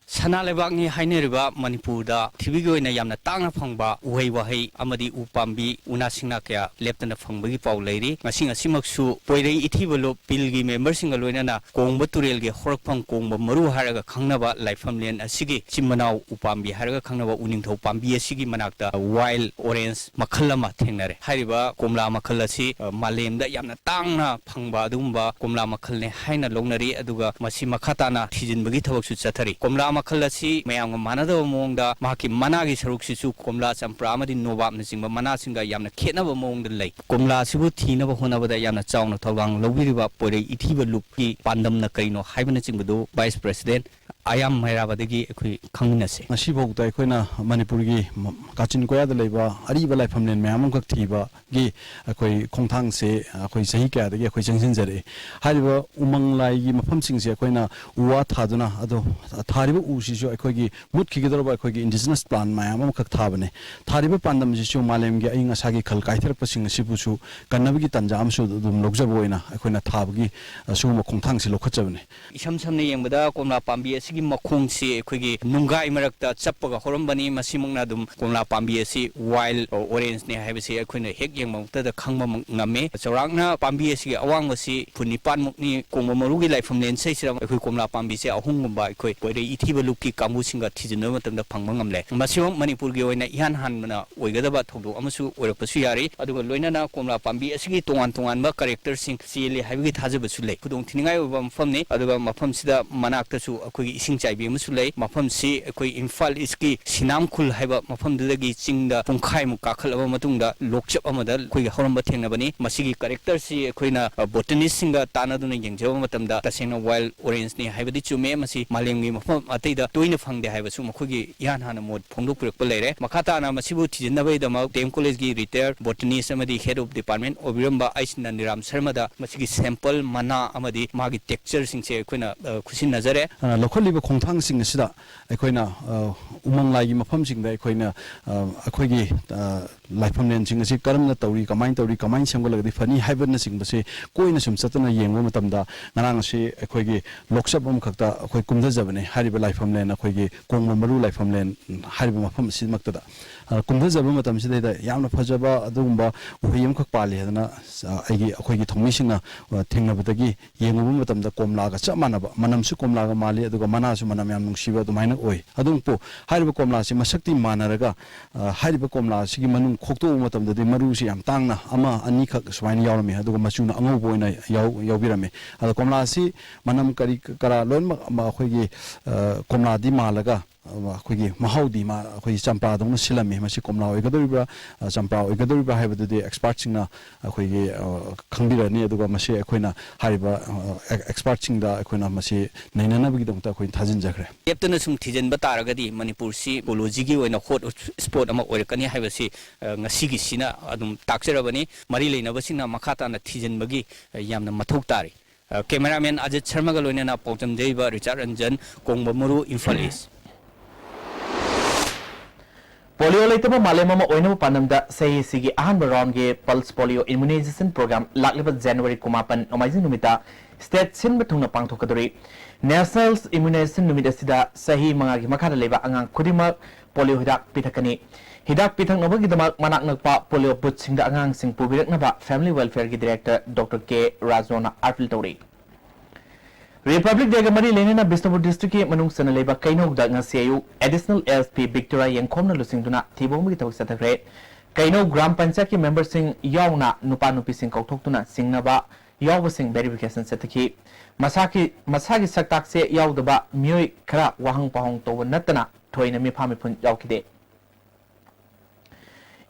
ꯁꯅꯥ ꯂꯩꯕꯥꯛꯅꯤ ꯍꯥꯏꯅꯔꯤꯕ ꯃꯅꯤꯄꯨꯔꯗ ꯄ꯭ꯔꯤꯊꯤꯕꯤꯒꯤ ꯑꯣꯏꯅ ꯌꯥꯝꯅ ꯇꯥꯡꯅ ꯐꯪꯕ ꯎꯍꯩ ꯋꯥꯍꯩ ꯑꯃꯗꯤ ꯎ ꯄꯥꯝꯕꯤ ꯎꯅꯥ ꯁꯤꯡꯅꯥ ꯀꯌꯥ ꯂꯦꯞꯇꯅ ꯐꯪꯕꯒꯤ ꯄꯥꯎ ꯂꯩꯔꯤ꯫ ꯉꯁꯤ ꯉꯁꯤꯃꯛꯁꯨ ꯄꯣꯏꯔꯩ ꯏꯊꯤꯕ ꯂꯨꯞ ꯄꯤꯜꯒꯤ ꯃꯦꯝꯕꯔꯁꯤꯡꯒ ꯂꯣꯏꯅꯅ ꯀꯣꯡꯕ ꯇꯨꯔꯦꯜꯒꯤ ꯍꯧꯔꯛꯐꯝ ꯀꯣꯡꯕ ꯃꯔꯨ ꯍꯥꯏꯔꯒ ꯈꯪꯅꯕ ꯂꯥꯏꯐꯝꯂꯦꯟ ꯑꯁꯤꯒꯤ ꯆꯤꯡ ꯃꯅꯥꯎ ꯎꯄꯥꯝꯕꯤ ꯍꯥꯏꯔꯒ ꯈꯪꯅꯕ ꯎꯅꯤꯡꯊꯧ ꯄꯥꯝꯕꯤ ꯑꯁꯤꯒꯤ ꯃꯅꯥꯛꯇ ꯋꯥꯏꯜ ꯑꯣꯔꯦꯟꯖ ꯃꯈꯜ ꯑꯃ ꯊꯦꯡꯅꯔꯦ꯫ ꯍꯥꯏꯔꯤꯕ ꯀꯣꯝꯂꯥ ꯃꯈꯜ ꯑꯁꯤ, ꯑ, ꯃꯥꯂꯦꯝꯗ ꯌꯥꯝꯅ ꯇꯥꯡꯅ ꯐꯪꯕ ꯑꯗꯨꯒꯨꯝꯕ ꯀꯣꯝꯂꯥ ꯃꯈꯜꯅꯦ ꯍꯥꯏꯅ ꯂꯧꯅꯔꯤ꯫ ꯑꯗꯨꯒ ꯃꯁꯤ ꯃꯈꯥ ꯇꯥꯅ ꯊꯤꯖꯤꯟꯕꯒꯤ ꯊꯕꯛꯁꯨ ꯆꯠꯊꯔꯤ꯫ ꯀꯣꯝꯂꯥ ꯃꯈꯜ ꯑꯁꯤ ꯃꯌꯥꯝꯒ ꯃꯥꯟꯅꯗꯕ ꯃꯑꯣꯡꯗ ꯃꯍꯥꯛꯀꯤ ꯃꯅꯥꯒꯤ ꯁꯔꯨꯛꯁꯤꯁꯨ ꯀꯣꯝꯂꯥ, ꯆꯝꯄ꯭ꯔꯥ ꯑꯃꯗꯤ ꯅꯣꯕꯥꯞꯅꯆꯤꯡꯕ ꯃꯅꯥꯁꯤꯡꯒ ꯌꯥꯝꯅ ꯈꯦꯠꯅꯕ ꯃꯑꯣꯡꯗ ꯂꯩ꯫ ꯀꯣꯝꯂꯥ ꯑꯁꯤꯕꯨ ꯊꯤꯅꯕ ꯍꯣꯠꯅꯕꯗ ꯌꯥꯝꯅ ꯆꯥꯎꯅ ꯊꯧꯗꯥꯡ ꯂꯧꯕꯤꯔꯤꯕ ꯄꯣꯏꯔꯩ ꯏꯊꯤꯕ ꯂꯨꯞꯀꯤ ꯄꯥꯟꯗꯝꯅ ꯀꯔꯤꯅꯣ ꯍꯥꯏꯕꯅꯆꯤꯡꯕꯗꯨ ꯚꯥꯏꯁ ꯄ꯭ꯔꯦꯁꯤꯗꯦꯟꯠ ꯑꯌꯥꯝ ꯃꯩꯔꯥꯕꯗꯒꯤ ꯑꯩꯈꯣꯏ ꯈꯪꯃꯤꯟꯅꯁꯤ꯫ ꯉꯁꯤꯐꯥꯎꯗ ꯑꯩꯈꯣꯏꯅ ꯃꯅꯤꯄꯨꯔꯒꯤ ꯃ-, ꯀꯥꯆꯤꯟ ꯀꯣꯌꯥꯗ ꯂꯩꯕ ꯑꯔꯤꯕ ꯂꯥꯏꯐꯝꯂꯦꯟ ꯃꯌꯥꯝ ꯑꯃꯈꯛ ꯊꯤꯕꯒꯤ ꯑꯩꯈꯣꯏ ꯈꯣꯡꯊꯥꯡꯁꯦ ꯑꯩꯈꯣꯏ ꯆꯍꯤ ꯀꯌꯥꯗꯒꯤ ꯑꯩꯈꯣꯏ ꯆꯪꯁꯤꯟꯖꯔꯛꯏ꯫ ꯍꯥꯏꯔꯤꯕ ꯎꯃꯪ ꯂꯥꯏꯒꯤ ꯃꯐꯝꯁꯤꯡꯁꯦ ꯑꯩꯈꯣꯏꯅ ꯎ ꯋꯥ ꯊꯥꯗꯨꯅ, ꯑꯗꯣ ꯊꯥꯔꯤꯕ ꯎꯁꯤꯁꯨ ꯑꯩꯈꯣꯏꯒꯤ ꯃꯨꯠꯈꯤꯒꯗꯧꯔꯕ ꯑꯩꯈꯣꯏꯒꯤ indigenous plant ꯃꯌꯥꯝ ꯑꯃꯈꯛ ꯊꯥꯕꯅꯦ꯫ ꯊꯥꯔꯤꯕ ꯄꯥꯟꯗꯝꯁꯤꯁꯨ ꯃꯥꯂꯦꯝꯒꯤ ꯑꯏꯪ ꯑꯁꯥꯒꯤ ꯈꯜ ꯀꯥꯏꯊꯔꯛꯄꯁꯤꯡ ꯑꯁꯤꯕꯨꯁꯨ ꯀꯟꯅꯕꯒꯤ ꯇꯥꯟꯖꯥ ꯑꯃꯁꯨ ꯑꯗꯨꯝ ꯂꯧꯖꯕ ꯑꯣꯏꯅ ꯑꯩꯈꯣꯏꯅ ꯊꯥꯕꯒꯤ, ꯑ, ꯁꯤꯒꯨꯝꯕ ꯈꯣꯡꯊꯥꯡꯁꯤ ꯂꯧꯈꯠꯆꯕꯅꯤ꯫ ꯏꯁꯝ ꯁꯝꯅ ꯌꯦꯡꯕꯗ ꯀꯣꯝꯂꯥ ꯄꯥꯝꯕꯤ ꯑꯁꯤ ꯒꯤ ꯃꯈꯣꯡꯁꯤ ꯑꯩꯈꯣꯏꯒꯤ ꯅꯨꯡꯒꯥꯏ ꯃꯔꯛꯇ ꯆꯞꯄꯒ ꯍꯧꯔꯝꯕꯅꯤ꯫ ꯃꯁꯤꯃꯛꯅ ꯑꯗꯨꯝ ꯀꯣꯝꯂꯥ ꯄꯥꯝꯕꯤ ꯑꯁꯤ wild orangeꯅꯤ ꯍꯥꯏꯕꯁꯤ ꯑꯩꯈꯣꯏꯅ ꯍꯦꯛ ꯌꯦꯡꯕ ꯃꯛꯇꯗ ꯈꯪꯕ ꯉꯝꯃꯤ꯫ ꯆꯥꯎꯔꯥꯛꯅ ꯄꯥꯝꯕꯤ ꯑꯁꯤꯒꯤ ꯑꯋꯥꯡꯕꯁꯤ ꯐꯨꯠ ꯅꯤꯄꯥꯟ ꯃꯨꯛꯅꯤ꯫ ꯀꯣꯡꯕ ꯃꯔꯨꯒꯤ ꯂꯥꯏꯐꯝ ꯂꯦꯟꯁꯩꯁꯤꯗ ꯑꯩꯈꯣꯏ ꯀꯣꯝꯂꯥ ꯄꯥꯝꯕꯤꯁꯦ ꯑꯍꯨꯝꯒꯨꯝꯕ ꯑꯩꯈꯣꯏ ꯀꯣꯏꯔꯩ ꯏꯊꯤꯕ ꯂꯨꯞꯀꯤ ꯀꯥꯡꯕꯨꯁꯤꯡꯒ ꯊꯤꯖꯤꯟꯕ ꯃꯇꯝꯗ ꯐꯪꯕ ꯉꯝꯂꯦ꯫ ꯃꯁꯤꯃꯛ ꯃꯅꯤꯄꯨꯔꯒꯤ ꯑꯣꯏꯅ ꯏꯍꯥꯟ ꯍꯥꯟꯕꯅ ꯑꯣꯏꯒꯗꯕ ꯊꯧꯗꯣꯛ ꯑꯃꯁꯨ ꯑꯣꯏꯔꯛꯄꯁꯨ ꯌꯥꯔꯤ꯫ ꯑꯗꯨꯒ ꯂꯣꯏꯅꯅ ꯀꯣꯝꯂꯥ ꯄꯥꯝꯕꯤ ꯑꯁꯤꯒꯤ ꯇꯣꯉꯥꯟ ꯇꯣꯉꯥꯟꯕ characterꯁꯤꯡ ꯆꯦꯜꯂꯤ ꯍꯥꯏꯕꯒꯤ ꯊꯥꯖꯕꯁꯨ ꯂꯩ꯫ ꯈꯨꯗꯣꯡ ꯊꯤꯅꯤꯡꯉꯥꯏ ꯑꯣꯏꯕ ꯃꯐꯝꯅꯤ꯫ ꯑꯗꯨꯒ ꯃꯐꯝꯁꯤꯗ ꯃꯅꯥꯛꯇꯁꯨ ꯑꯩꯈꯣꯏꯒꯤ ꯏꯁꯤꯡ ꯆꯥꯏꯕꯤ ꯑꯃꯁꯨ ꯂꯩ꯫ ꯃꯐꯝꯁꯤ ꯑꯩꯈꯣꯏ ꯏꯝꯐꯥꯜ ꯏꯁꯀꯤ ꯁꯤꯅꯥꯝꯈꯨꯜ ꯍꯥꯏꯕ ꯃꯐꯝꯗꯨꯗꯒꯤ ꯆꯤꯡꯗ ꯄꯨꯡꯈꯥꯏꯃꯨꯛ ꯀꯥꯈꯠꯂꯕ ꯃꯇꯨꯡꯗ ꯂꯣꯛꯆꯞ ꯑꯃꯗ ꯑꯩꯈꯣꯏꯒꯤ ꯍꯧꯔꯝꯕ ꯊꯦꯡꯅꯕꯅꯤ꯫ ꯃꯁꯤꯒꯤ characterꯁꯤ ꯑꯩꯈꯣꯏꯅ, ꯑ, botanistꯁꯤꯡꯒ ꯇꯥꯟꯅꯗꯨꯅ ꯌꯦꯡꯖꯕ ꯃꯇꯝꯗ ꯇꯁꯦꯡꯅ wild orangeꯅꯤ ꯍꯥꯏꯕꯗꯤ ꯆꯨꯝꯃꯦ꯫ ꯃꯁꯤ ꯃꯥꯂꯦꯝꯒꯤ ꯃꯐꯝ ꯑꯇꯩꯗ ꯇꯣꯏꯅ ꯐꯪꯗꯦ ꯍꯥꯏꯕꯁꯨ ꯃꯈꯣꯏꯒꯤ ꯏꯍꯥꯟ ꯍꯥꯟꯅ ꯃꯣꯠ ꯐꯣꯡꯗꯣꯛꯄꯤꯔꯛꯄ ꯂꯩꯔꯦ꯫ ꯃꯈꯥ ꯇꯥꯅ ꯃꯁꯤꯕꯨ ꯊꯤꯖꯤꯟꯅꯕꯒꯤꯗꯃꯛ ꯗꯤ ꯑꯦꯝ ꯀꯣꯂꯦꯖꯀꯤ retired botanist ꯑꯃꯗꯤ head of department ꯑꯣꯏꯕꯤꯔꯝꯕ ꯑꯩꯆ ꯅꯟꯗꯤꯔꯥꯝ ꯁꯔꯃꯗ ꯃꯁꯤꯒꯤ sample, ꯃꯅꯥ ꯑꯃꯗꯤ ꯃꯥꯒꯤ textureꯁꯤꯡꯁꯦ ꯑꯩꯈꯣꯏꯅ, ꯑ, ꯈꯨꯠꯁꯤꯟꯅꯖꯔꯦ꯫ ꯑ, ꯂꯧꯈꯠꯂꯤꯕ ꯈꯣꯡꯊꯥꯡꯁꯤꯡ ꯑꯁꯤꯗ ꯑꯩꯈꯣꯏꯅ, ꯑ, ꯎꯃꯪ ꯂꯥꯏꯒꯤ ꯃꯐꯝꯁꯤꯡꯗ ꯑꯩꯈꯣꯏꯅ, ꯑ, ꯑꯩꯈꯣꯏꯒꯤ, ꯑ, ꯂꯥꯏꯐꯝꯂꯦꯟꯁꯤꯡ ꯑꯁꯤ ꯀꯔꯝꯅ ꯇꯧꯔꯤ, ꯀꯃꯥꯏꯅ ꯇꯧꯔꯤ, ꯀꯃꯥꯏꯅ ꯁꯦꯝꯒꯠꯂꯒꯗꯤ ꯐꯅꯤ ꯍꯥꯏꯕꯅꯆꯤꯡꯕꯁꯤ ꯀꯣꯏꯅ ꯁꯨꯝ ꯆꯠꯇꯨꯅ ꯌꯦꯡꯕ ꯃꯇꯝꯗ, ꯉꯔꯥꯡ ꯑꯁꯤ ꯑꯩꯈꯣꯏꯒꯤ ꯂꯣꯛꯆꯞ ꯑꯃꯈꯛꯇ ꯑꯩꯈꯣꯏ ꯀꯨꯝꯊꯖꯕꯅꯤ꯫ ꯍꯥꯏꯔꯤꯕ ꯂꯥꯏꯐꯝꯂꯦꯟ, ꯑꯩꯈꯣꯏꯒꯤ ꯀꯣꯡꯕ ꯃꯔꯨ ꯂꯥꯏꯐꯝꯂꯦꯟ ꯍꯥꯏꯔꯤꯕ ꯃꯐꯝ ꯑꯁꯤꯃꯛꯇꯗ, ꯑ, ꯀꯨꯝꯊꯖꯕ ꯃꯇꯝꯁꯤꯗꯩꯗ ꯌꯥꯝꯅ ꯐꯖꯕ ꯑꯗꯨꯒꯨꯝꯕ ꯎꯍꯩ ꯑꯃꯈꯛ ꯄꯥꯜꯂꯤ ꯍꯥꯏꯗꯅ, ꯑ, ꯑꯩꯒꯤ, ꯑꯩꯈꯣꯏꯒꯤ ꯊꯧꯃꯤꯁꯤꯡꯅ, ꯑ, ꯊꯦꯡꯅꯕꯗꯒꯤ ꯌꯦꯡꯉꯨꯕ ꯃꯇꯝꯗ ꯀꯣꯝꯂꯥꯒ ꯆꯞ ꯃꯥꯟꯅꯕ, ꯃꯅꯝꯁꯨ ꯀꯣꯝꯂꯥꯒ ꯃꯥꯜꯂꯤ, ꯑꯗꯨꯒ ꯃꯅꯥꯁꯨ ꯃꯅꯝ ꯌꯥꯝ ꯅꯨꯡꯁꯤꯕ ꯑꯗꯨꯃꯥꯏꯅ ꯑꯣꯏ꯫ ꯑꯗꯨꯕꯨ ꯍꯥꯏꯔꯤꯕ ꯀꯣꯝꯂꯥꯁꯤ ꯃꯁꯛꯇꯤ ꯃꯥꯟꯅꯔꯒ, ꯑ, ꯍꯥꯏꯔꯤꯕ ꯀꯣꯝꯂꯥ ꯑꯁꯤꯒꯤ ꯃꯅꯨꯡ ꯈꯣꯛꯇꯣꯛꯄ ꯃꯇꯝꯗꯗꯤ ꯃꯔꯨꯁꯤ ꯌꯥꯝ ꯇꯥꯡꯅ ꯑꯃ ꯑꯅꯤꯈꯛ ꯁꯨꯃꯥꯏꯅ ꯌꯥꯎꯔꯝꯃꯤ, ꯑꯗꯨꯒ ꯃꯆꯨꯅ ꯑꯉꯧꯕ ꯑꯣꯏꯅ ꯌꯥꯎ-, ꯌꯥꯎꯕꯤꯔꯝꯃꯤ꯫ ꯑꯗꯣ ꯀꯣꯝꯂꯥ ꯑꯁꯤ ꯃꯅꯝ ꯀꯔꯤ ꯀꯔꯥ ꯂꯣꯏꯅꯃꯛ ꯑꯃ ꯑꯩꯈꯣꯏꯒꯤ, ꯑ, ꯀꯣꯝꯂꯥꯗꯤ ꯃꯥꯜꯂꯒ, ꯑ, ꯑꯩꯈꯣꯏꯒꯤ ꯃꯍꯥꯎꯗꯤ ꯃꯥ-, ꯑꯩꯈꯣꯏꯒꯤ ꯆꯝꯄ꯭ꯔꯥꯗꯧꯅ ꯁꯤꯜꯂꯝꯃꯤ꯫ ꯃꯁꯤ ꯀꯣꯝꯂꯥ ꯑꯣꯏꯒꯗꯧꯔꯤꯕ꯭ꯔꯥ, ꯑ, ꯆꯝꯄ꯭ꯔꯥ ꯑꯣꯏꯒꯗꯧꯔꯤꯕ꯭ꯔꯥ ꯍꯥꯏꯕꯗꯨꯗꯤ expertꯁꯤꯡꯅ ꯑꯩꯈꯣꯏꯒꯤ, ꯑ, ꯈꯪꯕꯤꯔꯅꯤ꯫ ꯑꯗꯨꯒ ꯃꯁꯤ ꯑꯩꯈꯣꯏꯅ ꯍꯥꯏꯔꯤꯕ, ꯑ, ꯑꯦꯛ-, expertꯁꯤꯡꯗ ꯑꯩꯈꯣꯏꯅ ꯃꯁꯤ ꯅꯩꯅꯅꯕꯒꯤꯗꯃꯛꯇ ꯑꯩꯈꯣꯏꯅ ꯊꯥꯖꯤꯟꯖꯈ꯭ꯔꯦ꯫ ꯂꯦꯞꯇꯅ ꯁꯨꯝ ꯊꯤꯖꯤꯟꯕ ꯇꯥꯔꯒꯗꯤ ꯃꯅꯤꯄꯨꯔꯁꯤ ecologyꯒꯤ ꯑꯣꯏꯅ hot spot ꯑꯃ ꯑꯣꯏꯔꯛꯀꯅꯤ ꯍꯥꯏꯕꯁꯤ, ꯑ, ꯉꯁꯤꯒꯤꯁꯤꯅ ꯑꯗꯨꯝ ꯇꯥꯛꯆꯔꯕꯅꯤ꯫ ꯃꯔꯤ ꯂꯩꯅꯕꯁꯤꯡꯅ ꯃꯈꯥ ꯇꯥꯅ ꯊꯤꯖꯤꯟꯕꯒꯤ, ꯑ, ꯌꯥꯝꯅ ꯃꯊꯧ ꯇꯥꯔꯤ꯫ ꯑ, cameraman ꯑꯖꯤꯠ ꯁꯔꯃꯒ ꯂꯣꯏꯅꯅ ꯄꯥꯎꯗꯝꯖꯩꯕ ꯔꯤꯆꯥꯔꯗ ꯔꯟꯖꯟ, ꯀꯣꯡꯕ ꯃꯔꯨ, ꯏꯝꯐꯥꯜ ꯏꯁ꯫ ꯄꯣꯂꯤꯑꯣ ꯂꯩꯇꯕ ꯃꯥꯂꯦꯝ ꯑꯃ ꯑꯣꯏꯅꯕ ꯄꯥꯟꯗꯝꯗ ꯆꯍꯤ ꯑꯁꯤꯒꯤ ꯑꯍꯥꯟꯕ round ꯒꯤ Pulse Polio Immunization Program ꯂꯥꯛꯂꯤꯕ January ꯀꯨꯟꯃꯥꯄꯟ ꯅꯣꯡꯃꯥꯏꯖꯤꯡ ꯅꯨꯃꯤꯠꯇ state ꯁꯤꯟꯕ ꯊꯨꯡꯅ ꯄꯥꯡꯊꯣꯛꯀꯗꯧꯔꯤ꯫ National Immunization ꯅꯨꯃꯤꯠ ꯑꯁꯤꯗ ꯆꯍꯤ ꯃꯉꯥꯒꯤ ꯃꯈꯥꯗ ꯂꯩꯕ ꯑꯉꯥꯡ ꯈꯨꯗꯤꯡꯃꯛ ꯄꯣꯂꯤꯑꯣ ꯍꯤꯗꯥꯛ ꯄꯤꯊꯛꯀꯅꯤ꯫ ꯍꯤꯗꯥꯛ ꯄꯤꯊꯛꯅꯕꯒꯤꯗꯃꯛ ꯃꯅꯥꯛ ꯅꯛꯄ ꯄꯣꯂꯤꯑꯣ ꯕꯨꯊꯁꯤꯡꯗ ꯑꯉꯥꯡꯁꯤꯡ ꯄꯨꯕꯤꯔꯛꯅꯕ Family Welfare ꯒꯤ Director Doctor ꯀꯦ ꯔꯥꯖꯣꯅ ꯑꯥꯄꯤꯜ ꯇꯧꯔꯤ꯫ Republic Day ꯒ ꯃꯔꯤ ꯂꯩꯅꯅ ꯕꯤꯁꯅꯨꯄꯨꯔ district ꯀꯤ ꯃꯅꯨꯡ ꯆꯟꯅ ꯂꯩꯕ ꯀꯩꯅꯧꯗ ꯉꯁꯤ ꯑꯌꯨꯛ Additional S P Victoria ꯌꯦꯡꯈꯣꯝꯅ ꯂꯨꯆꯤꯡꯗꯨꯅ ꯊꯤꯕ ꯍꯨꯝꯕꯒꯤ ꯊꯕꯛ ꯆꯠꯊꯈ꯭ꯔꯦ꯫ ꯀꯩꯅꯧ ꯒ꯭ꯔꯥꯝ ꯄꯟꯆꯥꯌꯠꯀꯤ member ꯁꯤꯡ ꯌꯥꯎꯅ ꯅꯨꯄꯥ ꯅꯨꯄꯤꯁꯤꯡ ꯀꯧꯊꯣꯛꯇꯨꯅ ꯆꯤꯡꯅꯕ ꯌꯥꯎꯕꯁꯤꯡ verification ꯆꯠꯊꯈꯤ꯫ ꯃꯁꯥꯒꯤ, ꯃꯁꯥꯒꯤ ꯁꯛꯇꯥꯛꯁꯦ ꯌꯥꯎꯗꯕ ꯃꯤꯑꯣꯏ ꯈꯔ ꯋꯥꯍꯪ ꯄꯥꯎꯍꯪ ꯇꯧꯕ ꯅꯠꯇꯅ ꯊꯣꯏꯅ ꯃꯤꯐꯥ ꯃꯤꯄꯨꯟ ꯌꯥꯎꯈꯤꯗꯦ꯫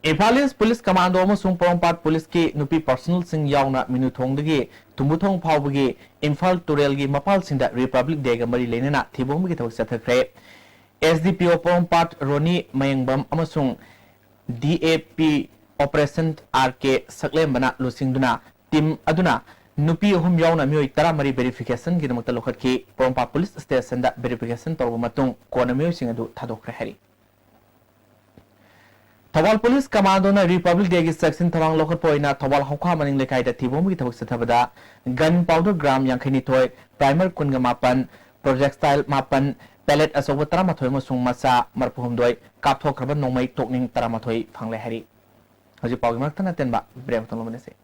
ꯏꯝꯐꯥꯜ East Police Commando ꯑꯃꯁꯨꯡ ꯄꯣꯔꯣꯝꯄꯥꯠ Police ꯀꯤ ꯅꯨꯄꯤ personnel ꯁꯤꯡ ꯌꯥꯎꯅ ꯃꯤꯅꯨꯊꯣꯡꯗꯒꯤ ꯊꯨꯝꯕꯨꯊꯣꯡ ꯐꯥꯎꯕꯒꯤ ꯏꯝꯐꯥꯜ ꯇꯨꯔꯦꯜꯒꯤ ꯃꯄꯥꯜꯁꯤꯡꯗ Republic Day ꯒ ꯃꯔꯤ ꯂꯩꯅꯅ ꯊꯤꯕ ꯍꯨꯝꯕꯒꯤ ꯊꯕꯛ ꯆꯠꯊꯈ꯭ꯔꯦ꯫ S D P O ꯄꯣꯔꯣꯝꯄꯥꯠ ꯔꯣꯅꯤ ꯃꯌꯦꯡꯕꯝ ꯑꯃꯁꯨꯡ D A P Operation R K ꯁꯛꯂꯦꯝꯕꯅ ꯂꯨꯆꯤꯡꯗꯨꯅ team ꯑꯗꯨꯅ ꯅꯨꯄꯤ ꯑꯍꯨꯝ ꯌꯥꯎꯅ ꯃꯤꯑꯣꯏ ꯇꯔꯥꯃꯔꯤ verification ꯒꯤꯗꯃꯛꯇ ꯂꯧꯈꯠꯈꯤ꯫ ꯄꯣꯔꯣꯝꯄꯥꯠ Police Station ꯗ verification ꯇꯧꯔꯕ ꯃꯇꯨꯡ ꯀꯣꯟꯅ ꯃꯤꯑꯣꯏꯁꯤꯡ ꯑꯗꯨ ꯊꯥꯗꯣꯛꯈ꯭ꯔꯦ ꯍꯥꯏꯔꯤ꯫ ꯊꯧꯕꯥꯜ Police Commando ꯅ Republic Day ꯒꯤ ꯆꯦꯛꯁꯤꯟ ꯊꯧꯔꯥꯡ ꯂꯧꯈꯠꯄ ꯑꯣꯏꯅ ꯊꯧꯕꯥꯜ ꯍꯧꯈꯥ ꯃꯅꯤꯡ ꯂꯩꯀꯥꯏꯗ ꯊꯤꯕ ꯍꯨꯝꯕꯒꯤ ꯊꯕꯛ ꯆꯠꯊꯕꯗ gun powder gram ꯌꯥꯡꯈꯩ ꯅꯤꯊꯣꯏ, primer ꯀꯨꯟꯒ ꯃꯥꯄꯟ, projectile ꯃꯥꯄꯟ, pellet ꯑꯆꯧꯕ ꯇꯔꯥꯃꯥꯊꯣꯏ ꯑꯃꯁꯨꯡ ꯃꯆꯥ ꯃꯔꯐꯨ ꯍꯨꯝꯗꯣꯏ ꯀꯥꯞꯊꯣꯛꯈ꯭ꯔꯕ ꯅꯣꯡꯃꯩ ꯇꯣꯛꯅꯤꯡ ꯇꯔꯥꯃꯥꯊꯣꯏ ꯐꯪꯂꯦ ꯍꯥꯏꯔꯤ꯫ ꯍꯧꯖꯤꯛ ꯄꯥꯎꯒꯤ ꯃꯔꯛꯇ ꯑꯇꯦꯟꯕ break ꯑꯃꯇꯪ ꯂꯧꯃꯤꯟꯅꯁꯤ꯫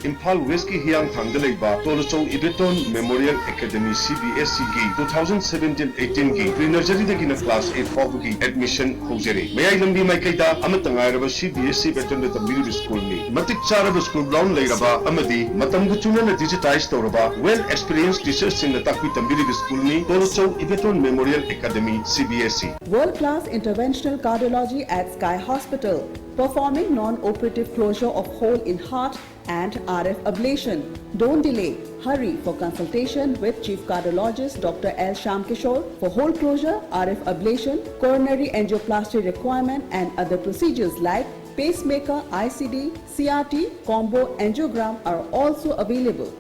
ꯏꯝꯐꯥꯜ West ꯀꯤ ꯍꯤꯌꯥꯡꯊꯥꯡꯗ ꯂꯩꯕ ꯇꯣꯂꯨꯆꯧ ꯏꯕꯦꯇꯣꯟ Memorial Academy, C B S E ꯒꯤ two thousand seventeen eighteen ꯒꯤ pre nursery ꯗꯒꯤꯅ class eight ꯐꯥꯎꯕꯒꯤ admission ꯍꯧꯖꯔꯦ꯫ ꯃꯌꯥꯏ ꯂꯝꯕꯤ ꯃꯥꯏꯀꯩꯗ ꯑꯃꯠꯇ ꯉꯥꯏꯔꯕ C B S E pattern ꯗ ꯇꯝꯕꯤꯔꯤꯕ school ꯅꯤ꯫ ꯃꯇꯤꯛ ꯆꯥꯔꯕ school ground ꯂꯩꯔꯕ ꯑꯃꯗꯤ ꯃꯇꯝꯒ ꯆꯨꯅꯅ digitize ꯇꯧꯔꯕ well experienced teachers ꯁꯤꯡꯅ ꯇꯥꯛꯄꯤ ꯇꯝꯕꯤꯔꯤꯕ school ꯅꯤ ꯇꯣꯂꯨꯆꯧ ꯏꯕꯦꯇꯣꯟ Memorial Academy, C B S E꯫ World class interventional cardiology at Sky Hospital, performing non-operative closure of hole in heart and R F ablation. Don't delay. Hurry for consultation with Chief Cardiologist Doctor L Shyamkishore for hole closure, R F ablation, coronary angioplasty requirement, and other procedures like pacemaker, I C D, C R T, combo angiogram are also available.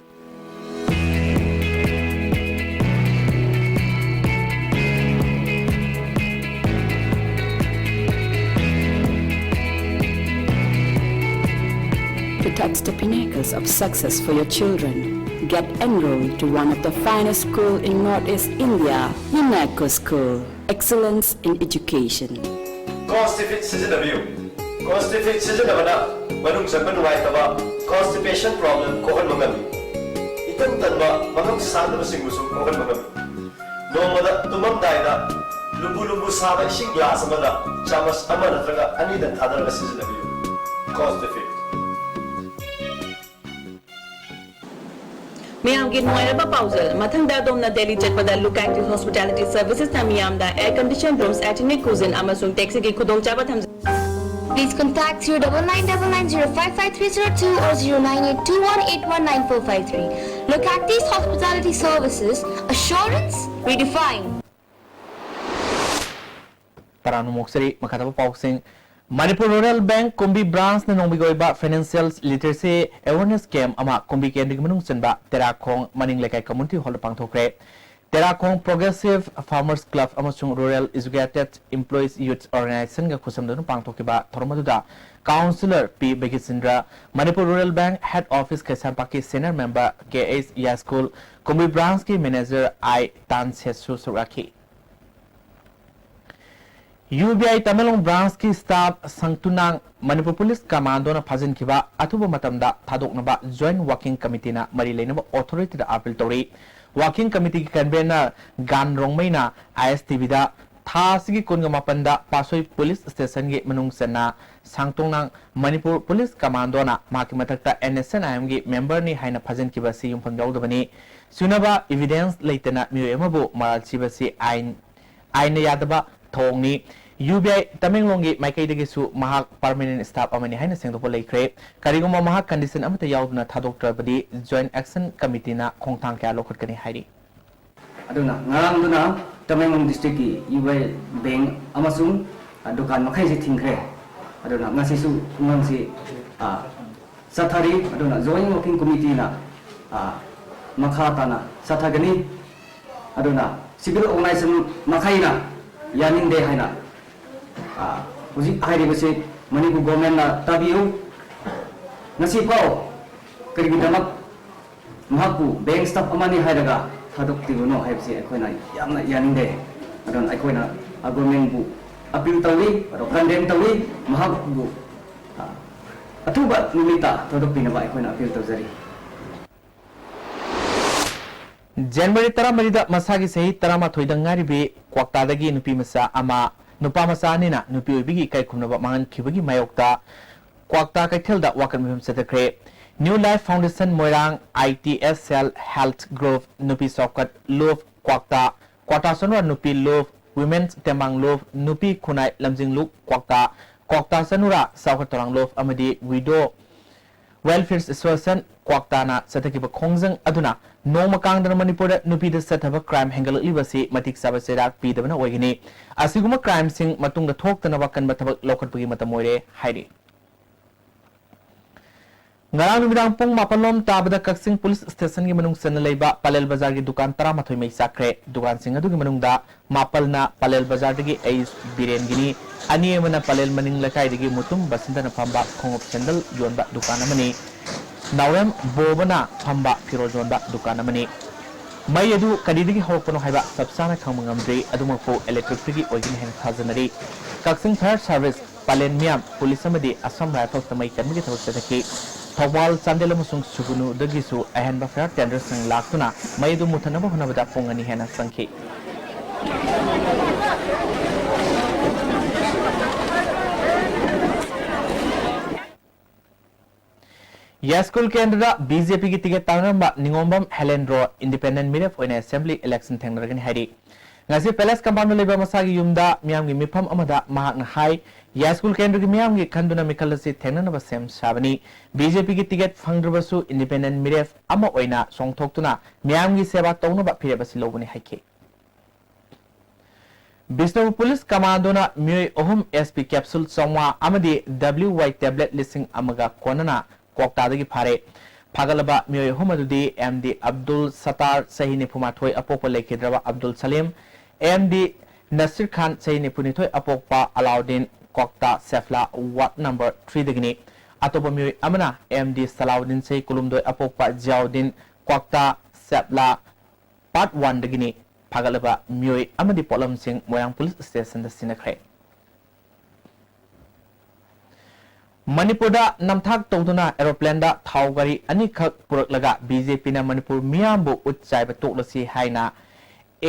That's the pinnacles of success for your children. Get enrolled to one of the finest school in Northeast India, Unesco School. Excellence in education. Constipate ꯁꯤꯖꯤꯟꯅꯕꯤꯌꯨ꯫ Constipate ꯁꯤꯖꯤꯟꯅꯕꯅ ꯃꯅꯨꯡ ꯆꯪꯕ ꯅꯨꯡꯉꯥꯏꯇꯕ, constipation problem ꯀꯣꯛꯍꯟꯕ ꯉꯝꯃꯤ꯫ ꯏꯇꯟ ꯇꯟꯕ, ꯃꯉꯝ ꯁꯥꯡꯗꯕꯁꯤꯡꯕꯨꯁꯨ ꯀꯣꯛꯍꯟꯕ ꯉꯝꯃꯤ꯫ ꯅꯣꯡꯃꯗ ꯇꯨꯝꯃꯝꯗꯥꯏꯗ ꯂꯨꯝꯕꯨ ꯂꯨꯝꯕꯨ ꯁꯥꯕ ꯏꯁꯤꯡ glass ꯑꯃꯗ ꯆꯥꯃꯁ ꯑꯃ ꯅꯠꯇ꯭ꯔꯒ ꯑꯅꯤꯗꯪ ꯊꯥꯗꯔꯒ ꯁꯤꯖꯤꯟꯅꯕꯤꯌꯨ꯫ Constipate꯫ ꯃꯌꯥꯝꯒꯤ ꯅꯨꯡꯉꯥꯏꯔꯕ ꯄꯥꯎꯖꯦꯜ꯫ ꯃꯊꯪꯗ ꯑꯗꯣꯝꯅ ꯗꯦꯜꯂꯤ ꯆꯠꯄꯗ Look Active Hospitality Servicesꯅ ꯃꯤꯌꯥꯝꯗ air conditioned rooms, attendant cuisine ꯑꯃꯁꯨꯡ taxiꯒꯤ ꯈꯨꯗꯣꯡꯆꯥꯕ ꯊꯝꯖꯩ꯫ Please contact zero double nine double nine zero five five three zero two or zero nine eight two one eight one nine four five three. Look Active Hospitality Services, assurance redefined. ꯇꯔꯥꯝꯅ ꯑꯣꯛꯆꯔꯤ꯫ ꯃꯈꯥ ꯇꯥꯕ ꯄꯥꯎꯁꯤꯡ꯫ Manipur rural bank ꯀꯨꯝꯕꯤ ꯕ꯭ꯔꯥꯟꯁꯅ ꯅꯣꯡꯃꯒꯤ ꯑꯣꯏꯕ financial literacy awareness camp ꯑꯃ ꯀꯨꯝꯕꯤ ꯀꯦꯟꯗ꯭ꯔꯒꯤ ꯃꯅꯨꯡ ꯆꯟꯕ ꯇꯦꯔꯥꯈꯣꯡ ꯃꯅꯤꯡ ꯂꯩꯀꯥꯏ ꯀꯝꯃ꯭ꯌꯨꯅꯤꯇꯤ ꯍꯣꯜꯗ ꯄꯥꯡꯊꯣꯛꯈ꯭ꯔꯦ꯫ ꯇꯦꯔꯥꯈꯣꯡ ꯄ꯭ꯔꯣꯒ꯭ꯔꯦꯁꯤꯚ ꯐꯥꯔꯃꯔꯁ ꯀ꯭ꯂꯕ ꯑꯃꯁꯨꯡ ꯔꯨꯔꯦꯜ ꯑꯦꯖꯨꯀꯦꯇꯦꯗ ꯏꯝꯄ꯭ꯂꯣꯌꯤꯁ ꯌꯨꯠ ꯑꯣꯔꯒꯅꯥꯏꯖꯦꯁꯟꯒ ꯈꯨꯠꯁꯝꯅꯗꯨꯅ ꯄꯥꯡꯊꯣꯛꯈꯤꯕ ꯊꯧꯔꯝ ꯑꯗꯨꯗ councillor P Bhagichandra, Manipur rural bank head office ꯀꯩꯁꯥꯝꯄꯥꯠꯀꯤ senior member K H Yaskul, Kumbi ꯕ꯭ꯔꯥꯟꯁꯀꯤ ꯃꯦꯅꯦꯖꯔ ꯑꯥꯏ ꯇꯥꯟꯁꯦꯠꯁꯨ ꯁꯔꯨꯛ ꯌꯥꯈꯤ꯫ ꯌꯨ ꯕꯤ ꯑꯥꯏ ꯇꯃꯦꯡꯂꯣꯡ ꯕ꯭ꯔꯥꯟꯁꯀꯤ ꯁ꯭ꯇꯥꯐ ꯁꯪꯇꯨꯅꯥꯡ ꯃꯅꯤꯄꯨꯔ ꯄꯨꯂꯤꯁ ꯀꯃꯥꯟꯗꯣꯅ ꯐꯥꯖꯤꯟꯈꯤꯕ ꯑꯊꯨꯕ ꯃꯇꯝꯗ ꯊꯥꯗꯣꯛꯅꯕ ꯖꯣꯏꯟꯠ ꯋꯥꯔꯀꯤꯡ ꯀꯃꯤꯇꯤꯅ ꯃꯔꯤ ꯂꯩꯅꯕ ꯑꯣꯊꯣꯔꯤꯇꯤꯗ ꯑꯥꯄꯤꯜ ꯇꯧꯔꯤ꯫ ꯋꯥꯔꯀꯤꯡ ꯀꯃꯤꯇꯤꯒꯤ ꯀꯟꯚꯦꯅꯔ ꯒꯥꯟ ꯔꯣꯡꯃꯩꯅ ꯑꯥꯏ ꯑꯦꯁ ꯇꯤ ꯚꯤꯗ ꯊꯥ ꯑꯁꯤꯒꯤ ꯀꯨꯟꯒ ꯃꯥꯄꯟꯗ ꯄꯥꯠꯁꯣꯏ ꯄꯨꯂꯤꯁ ꯁ꯭ꯇꯦꯁꯟꯒꯤ ꯃꯅꯨꯡ ꯆꯟꯅ ꯁꯥꯡꯇꯣꯡꯅꯥꯡ ꯃꯅꯤꯄꯨꯔ ꯄꯨꯂꯤꯁ ꯀꯃꯥꯟꯗꯣꯅ ꯃꯍꯥꯛꯀꯤ ꯃꯊꯛꯇ ꯑꯦꯟ ꯑꯦꯁ ꯑꯦꯟ ꯑꯥꯏ ꯑꯦꯝꯒꯤ ꯃꯦꯝꯕꯔꯅꯤ ꯍꯥꯏꯅ ꯐꯥꯖꯤꯟꯈꯤꯕ ꯑꯁꯤ ꯌꯨꯝꯐꯝ ꯌꯥꯎꯗꯕꯅꯤ꯫ ꯁꯨꯅꯕ ꯏꯚꯤꯗꯦꯟꯁ ꯂꯩꯇꯅ ꯃꯤꯑꯣꯏ ꯑꯃꯕꯨ ꯃꯔꯥꯜ ꯁꯤꯕꯁꯤ ꯑꯥꯏꯟ ꯑꯥꯏꯟꯅ ꯌꯥꯗꯕ ꯊꯧꯑꯣꯡꯅꯤ꯫ ꯌꯨ ꯕꯤ ꯑꯥꯏ ꯇꯃꯦꯡꯂꯣꯡꯒꯤ ꯃꯥꯏꯀꯩꯗꯒꯤꯁꯨ ꯃꯍꯥꯛ ꯄꯔꯃꯅꯦꯟꯠ ꯁ꯭ꯇꯥꯐ ꯑꯃꯅꯤ ꯍꯥꯏꯅ ꯁꯦꯡꯗꯣꯛꯄ ꯂꯩꯈ꯭ꯔꯦ꯫ ꯀꯔꯤꯒꯨꯝꯕ ꯃꯍꯥꯛ ꯀꯟꯗꯤꯁꯟ ꯑꯃꯠꯇ ꯌꯥꯎꯗꯅ ꯊꯥꯗꯣꯛꯇ꯭ꯔꯕꯗꯤ ꯖꯣꯏꯟꯠ ꯑꯦꯛꯁꯟ ꯀꯃꯤꯇꯤꯅ ꯈꯣꯡꯊꯥꯡ ꯀꯌꯥ ꯂꯧꯈꯠꯀꯅꯤ ꯍꯥꯏꯔꯤ꯫ ꯑꯗꯨꯅ ꯉꯔꯥꯡꯗꯨꯅ ꯇꯃꯦꯡꯂꯣꯡ ꯗꯤꯁꯇ꯭ꯔꯤꯛꯀꯤ ꯌꯨ ꯕꯤ ꯑꯥꯏ ꯕꯦꯡꯛ ꯑꯃꯁꯨꯡ, ꯑ, ꯗꯨꯀꯥꯟ ꯃꯈꯩꯁꯤ ꯊꯤꯡꯈ꯭ꯔꯦ꯫ ꯑꯗꯨꯅ ꯉꯁꯤꯁꯨ ꯈꯨꯡꯒꯪꯁꯤ, ꯑ, ꯆꯠꯊꯔꯤ꯫ ꯑꯗꯨꯅ ꯖꯣꯏꯟꯠ ꯋꯥꯔꯀꯤꯡ ꯀꯃꯤꯇꯤꯅ, ꯑ, ꯃꯈꯥ ꯇꯥꯅ ꯆꯠꯊꯒꯅꯤ꯫ ꯑꯗꯨꯅ ꯁꯤꯚꯤꯜ ꯑꯣꯔꯒꯅꯥꯏꯖꯦꯁꯟ ꯃꯈꯩꯅ ꯌꯥꯅꯤꯡꯗꯦ ꯍꯥꯏꯅ, ꯑ, ꯍꯧꯖꯤꯛ ꯍꯥꯏꯔꯤꯕꯁꯤ ꯃꯅꯤꯄꯨꯔ ꯒꯣꯔꯃꯦꯟꯅ ꯇꯥꯕꯤꯌꯨ꯫ ꯉꯁꯤꯐꯥꯎ ꯀꯔꯤꯒꯤꯗꯃꯛ ꯃꯍꯥꯛꯄꯨ ꯕꯦꯡꯛ ꯁ꯭ꯇꯥꯐ ꯑꯃꯅꯤ ꯍꯥꯏꯔꯒ ꯊꯥꯗꯣꯛꯄꯤꯕꯅꯣ ꯍꯥꯏꯕꯁꯤ ꯑꯩꯈꯣꯏꯅ ꯌꯥꯝꯅ ꯌꯥꯅꯤꯡꯗꯦ꯫ ꯑꯗꯨꯅ ꯑꯩꯈꯣꯏꯅ ꯒꯣꯔꯃꯦꯟꯕꯨ ꯑꯄꯤꯜ ꯇꯧꯏ, ꯑꯗꯣ ꯀꯟꯗꯦꯝ ꯇꯧꯏ꯫ ꯃꯍꯥꯛꯄꯨ ꯑ, ꯑꯊꯨꯕ ꯅꯨꯃꯤꯠꯇ ꯊꯥꯗꯣꯛꯄꯤꯅꯕ ꯑꯩꯈꯣꯏꯅ ꯑꯄꯤꯜ ꯇꯧꯖꯔꯤ꯫ ꯖꯅꯋꯥꯔꯤ ꯇꯔꯥꯃꯔꯤꯗ ꯃꯁꯥꯒꯤ ꯆꯍꯤ ꯇꯔꯥꯃꯥꯊꯣꯏꯗ ꯉꯥꯏꯔꯤꯕꯤ ꯀ꯭ꯋꯥꯛꯇꯥꯗꯒꯤ ꯅꯨꯄꯤ ꯃꯆꯥ ꯑꯃ, ꯅꯨꯄꯥ ꯃꯆꯥ ꯑꯅꯤꯅ ꯅꯨꯄꯤ ꯑꯣꯏꯕꯤꯒꯤ ꯏꯀꯥꯏ ꯈꯨꯝꯅꯕ ꯃꯥꯡꯍꯟꯈꯤꯕꯒꯤ ꯃꯥꯌꯣꯛꯇ ꯀ꯭ꯋꯥꯛꯇꯥ ꯀꯩꯊꯦꯜꯗ ꯋꯥꯀꯠ ꯃꯤꯐꯝ ꯆꯠꯊꯈ꯭ꯔꯦ꯫ New Life Foundation Moirang, I T S Cell Health Group, ꯅꯨꯄꯤ ꯆꯥꯎꯈꯠ ꯂꯨꯞ ꯀ꯭ꯋꯥꯛꯇꯥ, ꯀ꯭ꯋꯥꯇꯥ ꯆꯅꯨꯔꯥ ꯅꯨꯄꯤ ꯂꯨꯞ, Women's ꯇꯦꯡꯕꯥꯡ ꯂꯨꯞ, ꯅꯨꯄꯤ ꯈꯨꯟꯅꯥꯏ ꯂꯝꯖꯤꯡ ꯂꯨꯞ ꯀ꯭ꯋꯥꯛꯇꯥ, ꯀ꯭ꯋꯥꯛꯇꯥ ꯆꯅꯨꯔꯥ ꯆꯥꯎꯈꯠ ꯊꯧꯔꯥꯡ ꯂꯨꯞ ꯑꯃꯗꯤ Widow Welfare Association ꯀ꯭ꯋꯥꯛꯇꯥꯅ ꯆꯠꯊꯈꯤꯕ ꯈꯣꯡꯖꯪ ꯑꯗꯨꯅ ꯅꯣꯡꯃ ꯀꯥꯡꯗꯅ ꯃꯅꯤꯄꯨꯔꯗ ꯅꯨꯄꯤꯗ ꯆꯠꯊꯕ ꯀ꯭ꯔꯥꯏꯝ ꯍꯦꯟꯒꯠꯂꯛꯂꯤꯕ ꯑꯁꯤ ꯃꯇꯤꯛ ꯆꯥꯕ ꯆꯩꯔꯥꯛ ꯄꯤꯗꯕꯅ ꯑꯣꯏꯒꯅꯤ꯫ ꯑꯁꯤꯒꯨꯝꯕ ꯀ꯭ꯔꯥꯏꯝꯁꯤꯡ ꯃꯇꯨꯡꯗ ꯊꯣꯛꯇꯅꯕ ꯀꯟꯕ ꯊꯕꯛ ꯂꯧꯈꯠꯄꯒꯤ ꯃꯇꯝ ꯑꯣꯏꯔꯦ ꯍꯥꯏꯔꯤ꯫ ꯉꯔꯥꯡ ꯅꯨꯃꯤꯗꯥꯡ ꯄꯨꯡ ꯃꯥꯄꯜ ꯂꯣꯝ ꯇꯥꯕꯗ ꯀꯛꯆꯤꯡ ꯄꯨꯂꯤꯁ ꯁ꯭ꯇꯦꯁꯟꯒꯤ ꯃꯅꯨꯡ ꯆꯟꯅ ꯂꯩꯕ ꯄꯂꯦꯜ ꯕꯖꯥꯔꯒꯤ ꯗꯨꯀꯥꯟ ꯇꯔꯥꯃꯥꯊꯣꯏ ꯃꯩ ꯆꯥꯛꯈ꯭ꯔꯦ꯫ ꯗꯨꯀꯥꯟꯁꯤꯡ ꯑꯗꯨꯒꯤ ꯃꯅꯨꯡꯗ ꯃꯥꯄꯜꯅ ꯄꯂꯦꯜ ꯕꯖꯥꯔꯗꯒꯤ ꯑꯩꯁ ꯕꯤꯔꯦꯟꯒꯤꯅꯤ, ꯑꯅꯤ ꯑꯃꯅ ꯄꯂꯦꯜ ꯃꯅꯤꯡ ꯂꯩꯀꯥꯏꯗꯒꯤ ꯃꯨꯇꯨꯝ ꯕꯁꯟꯇꯅ ꯐꯝꯕ ꯈꯣꯡꯎꯞ ꯁꯦꯟꯗꯜ ꯌꯣꯟꯕ ꯗꯨꯀꯥꯟ ꯑꯃꯅꯤ, ꯅꯥꯎꯔꯦꯝ ꯕꯣꯕꯅ ꯐꯝꯕ ꯐꯤꯔꯣꯜ ꯌꯣꯟꯕ ꯗꯨꯀꯥꯟ ꯑꯃꯅꯤ꯫ ꯃꯩ ꯑꯗꯨ ꯀꯔꯤꯗꯒꯤ ꯍꯧꯔꯛꯄꯅꯣ ꯍꯥꯏꯕ ꯆꯞ ꯆꯥꯅ ꯈꯪꯕ ꯉꯝꯗ꯭ꯔꯤ, ꯑꯗꯨꯃꯛꯄꯨ electricꯇꯒꯤ ꯑꯣꯏꯒꯅꯤ ꯍꯥꯏꯅ ꯊꯥꯖꯅꯔꯤ꯫ ꯀꯛꯆꯤꯡ Fire Service, ꯄꯂꯦꯟ ꯃꯤꯌꯥꯝ, ꯄꯨꯂꯤꯁ ꯑꯃꯗꯤ Assam Riflesꯅ ꯃꯩ ꯀꯟꯕꯒꯤ ꯊꯕꯛ ꯆꯠꯊꯈꯤ꯫ ꯊꯧꯕꯥꯜ, ꯆꯥꯟꯗꯦꯜ ꯑꯃꯁꯨꯡ ꯁꯨꯒꯨꯅꯨꯗꯒꯤꯁꯨ ꯑꯍꯦꯟꯕ fire tenderꯁꯤꯡ ꯂꯥꯛꯇꯨꯅ ꯃꯩ ꯑꯗꯨ ꯃꯨꯠꯊꯠꯅꯕ ꯍꯣꯠꯅꯕꯗ ꯄꯨꯡ ꯑꯅꯤ ꯍꯦꯟꯅ ꯆꯪꯈꯤ꯫ ꯌꯥꯏꯁ꯭ꯀꯨꯜ ꯀꯦꯟꯗ꯭ꯔꯗ BJPꯒꯤ ꯇꯤꯀꯦꯠ ꯇꯥꯟꯅꯔꯝꯕ ꯅꯤꯉꯣꯝꯕꯝ ꯍꯦꯂꯦꯟꯗ꯭ꯔꯣ independent ꯃꯤꯔꯦꯞ ꯑꯣꯏꯅ assembly election ꯊꯦꯡꯅꯔꯒꯅꯤ ꯍꯥꯏꯔꯤ꯫ ꯉꯁꯤ palace compoundꯗ ꯂꯩꯕ ꯃꯁꯥꯒꯤ ꯌꯨꯝꯗ ꯃꯤꯌꯥꯝꯒꯤ ꯃꯤꯐꯝ ꯑꯃꯗ ꯃꯍꯥꯛꯅ ꯍꯥꯏ, ꯌꯥꯏꯁ꯭ꯀꯨꯜ ꯀꯦꯟꯗ꯭ꯔꯒꯤ ꯃꯤꯌꯥꯝꯒꯤ ꯈꯟꯗꯨꯅ ꯃꯤꯈꯜ ꯑꯁꯤ ꯊꯦꯡꯅꯅꯕ ꯁꯦꯝ ꯁꯥꯕꯅꯤ꯫ BJPꯒꯤ ꯇꯤꯀꯦꯠ ꯐꯪꯗ꯭ꯔꯕꯁꯨ independent ꯃꯤꯔꯦꯞ ꯑꯃ ꯑꯣꯏꯅ ꯆꯣꯡꯊꯣꯛꯇꯨꯅ ꯃꯤꯌꯥꯝꯒꯤ ꯁꯦꯕꯥ ꯇꯧꯅꯕ ꯐꯤꯔꯦꯞ ꯑꯁꯤ ꯂꯧꯕꯅꯤ ꯍꯥꯏꯈꯤ꯫ ꯕꯤꯁꯅꯨꯄꯨꯔ ꯄꯨꯂꯤꯁ ꯀꯃꯥꯟꯗꯣꯅ ꯃꯤꯑꯣꯏ ꯑꯍꯨꯝ S P capsule ꯆꯥꯝꯃꯉꯥ ꯑꯃꯗꯤ W Y tablet ꯂꯤꯁꯤꯡ ꯑꯃꯒ ꯀꯣꯟꯅꯅ ꯀ꯭ꯋꯥꯛꯇꯥꯗꯒꯤ ꯐꯥꯔꯦ꯫ ꯐꯥꯒꯠꯂꯕ ꯃꯤꯑꯣꯏ ꯑꯍꯨꯝ ꯑꯗꯨꯗꯤ M D ꯑꯕꯗꯨꯜ ꯁꯠꯇꯥꯔ, ꯆꯍꯤ ꯅꯤꯐꯨ ꯃꯥꯊꯣꯏ, ꯑꯄꯣꯛꯄ ꯂꯩꯈꯤꯗ꯭ꯔꯕ ꯑꯕꯗꯨꯜ ꯁꯂꯤꯝ, M D ꯅꯁꯤꯔ ꯈꯥꯟ, ꯆꯍꯤ ꯅꯤꯐꯨ ꯅꯤꯊꯣꯏ, ꯑꯄꯣꯛꯄ ꯑꯂꯥꯎꯗꯤꯟ, ꯀ꯭ꯋꯥꯛꯇꯥ ꯁꯦꯐ꯭ꯂꯥ ward number three ꯗꯒꯤꯅꯤ꯫ ꯑꯇꯣꯞꯄ ꯃꯤꯑꯣꯏ ꯑꯃꯅ ꯑꯦꯝ ꯗꯤ ꯁꯂꯥꯎꯗꯤꯟ ꯁꯍꯤ ꯀꯨꯂꯨꯝꯗꯣꯏ ꯑꯄꯣꯛꯄ ꯖꯤꯌꯥꯎꯗꯤꯟ ꯀ꯭ꯋꯥꯛꯇꯥ ꯁꯦꯞꯂꯥ ꯄꯥꯔꯠ ꯋꯥꯟꯗꯒꯤꯅꯤ꯫ ꯐꯥꯒꯠꯂꯕ ꯃꯤꯑꯣꯏ ꯑꯃꯗꯤ ꯄꯣꯠꯂꯝꯁꯤꯡ ꯃꯣꯏꯔꯥꯡ ꯄꯨꯂꯤꯁ ꯁ꯭ꯇꯦꯁꯟꯗ ꯁꯤꯟꯅꯈ꯭ꯔꯦ꯫ ꯃꯅꯤꯄꯨꯔꯗ ꯅꯝꯊꯥꯛ ꯇꯧꯗꯨꯅ ꯑꯦꯔꯣꯄ꯭ꯂꯦꯟꯗ ꯊꯥꯎ ꯒꯥꯔꯤ ꯑꯅꯤꯈꯛ ꯄꯨꯔꯛꯂꯒ ꯕꯤ ꯖꯦ ꯄꯤꯅ ꯃꯅꯤꯄꯨꯔ ꯃꯤꯌꯥꯝꯕꯨ ꯎꯠ ꯆꯥꯏꯕ ꯇꯣꯛꯂꯁꯤ ꯍꯥꯏꯅ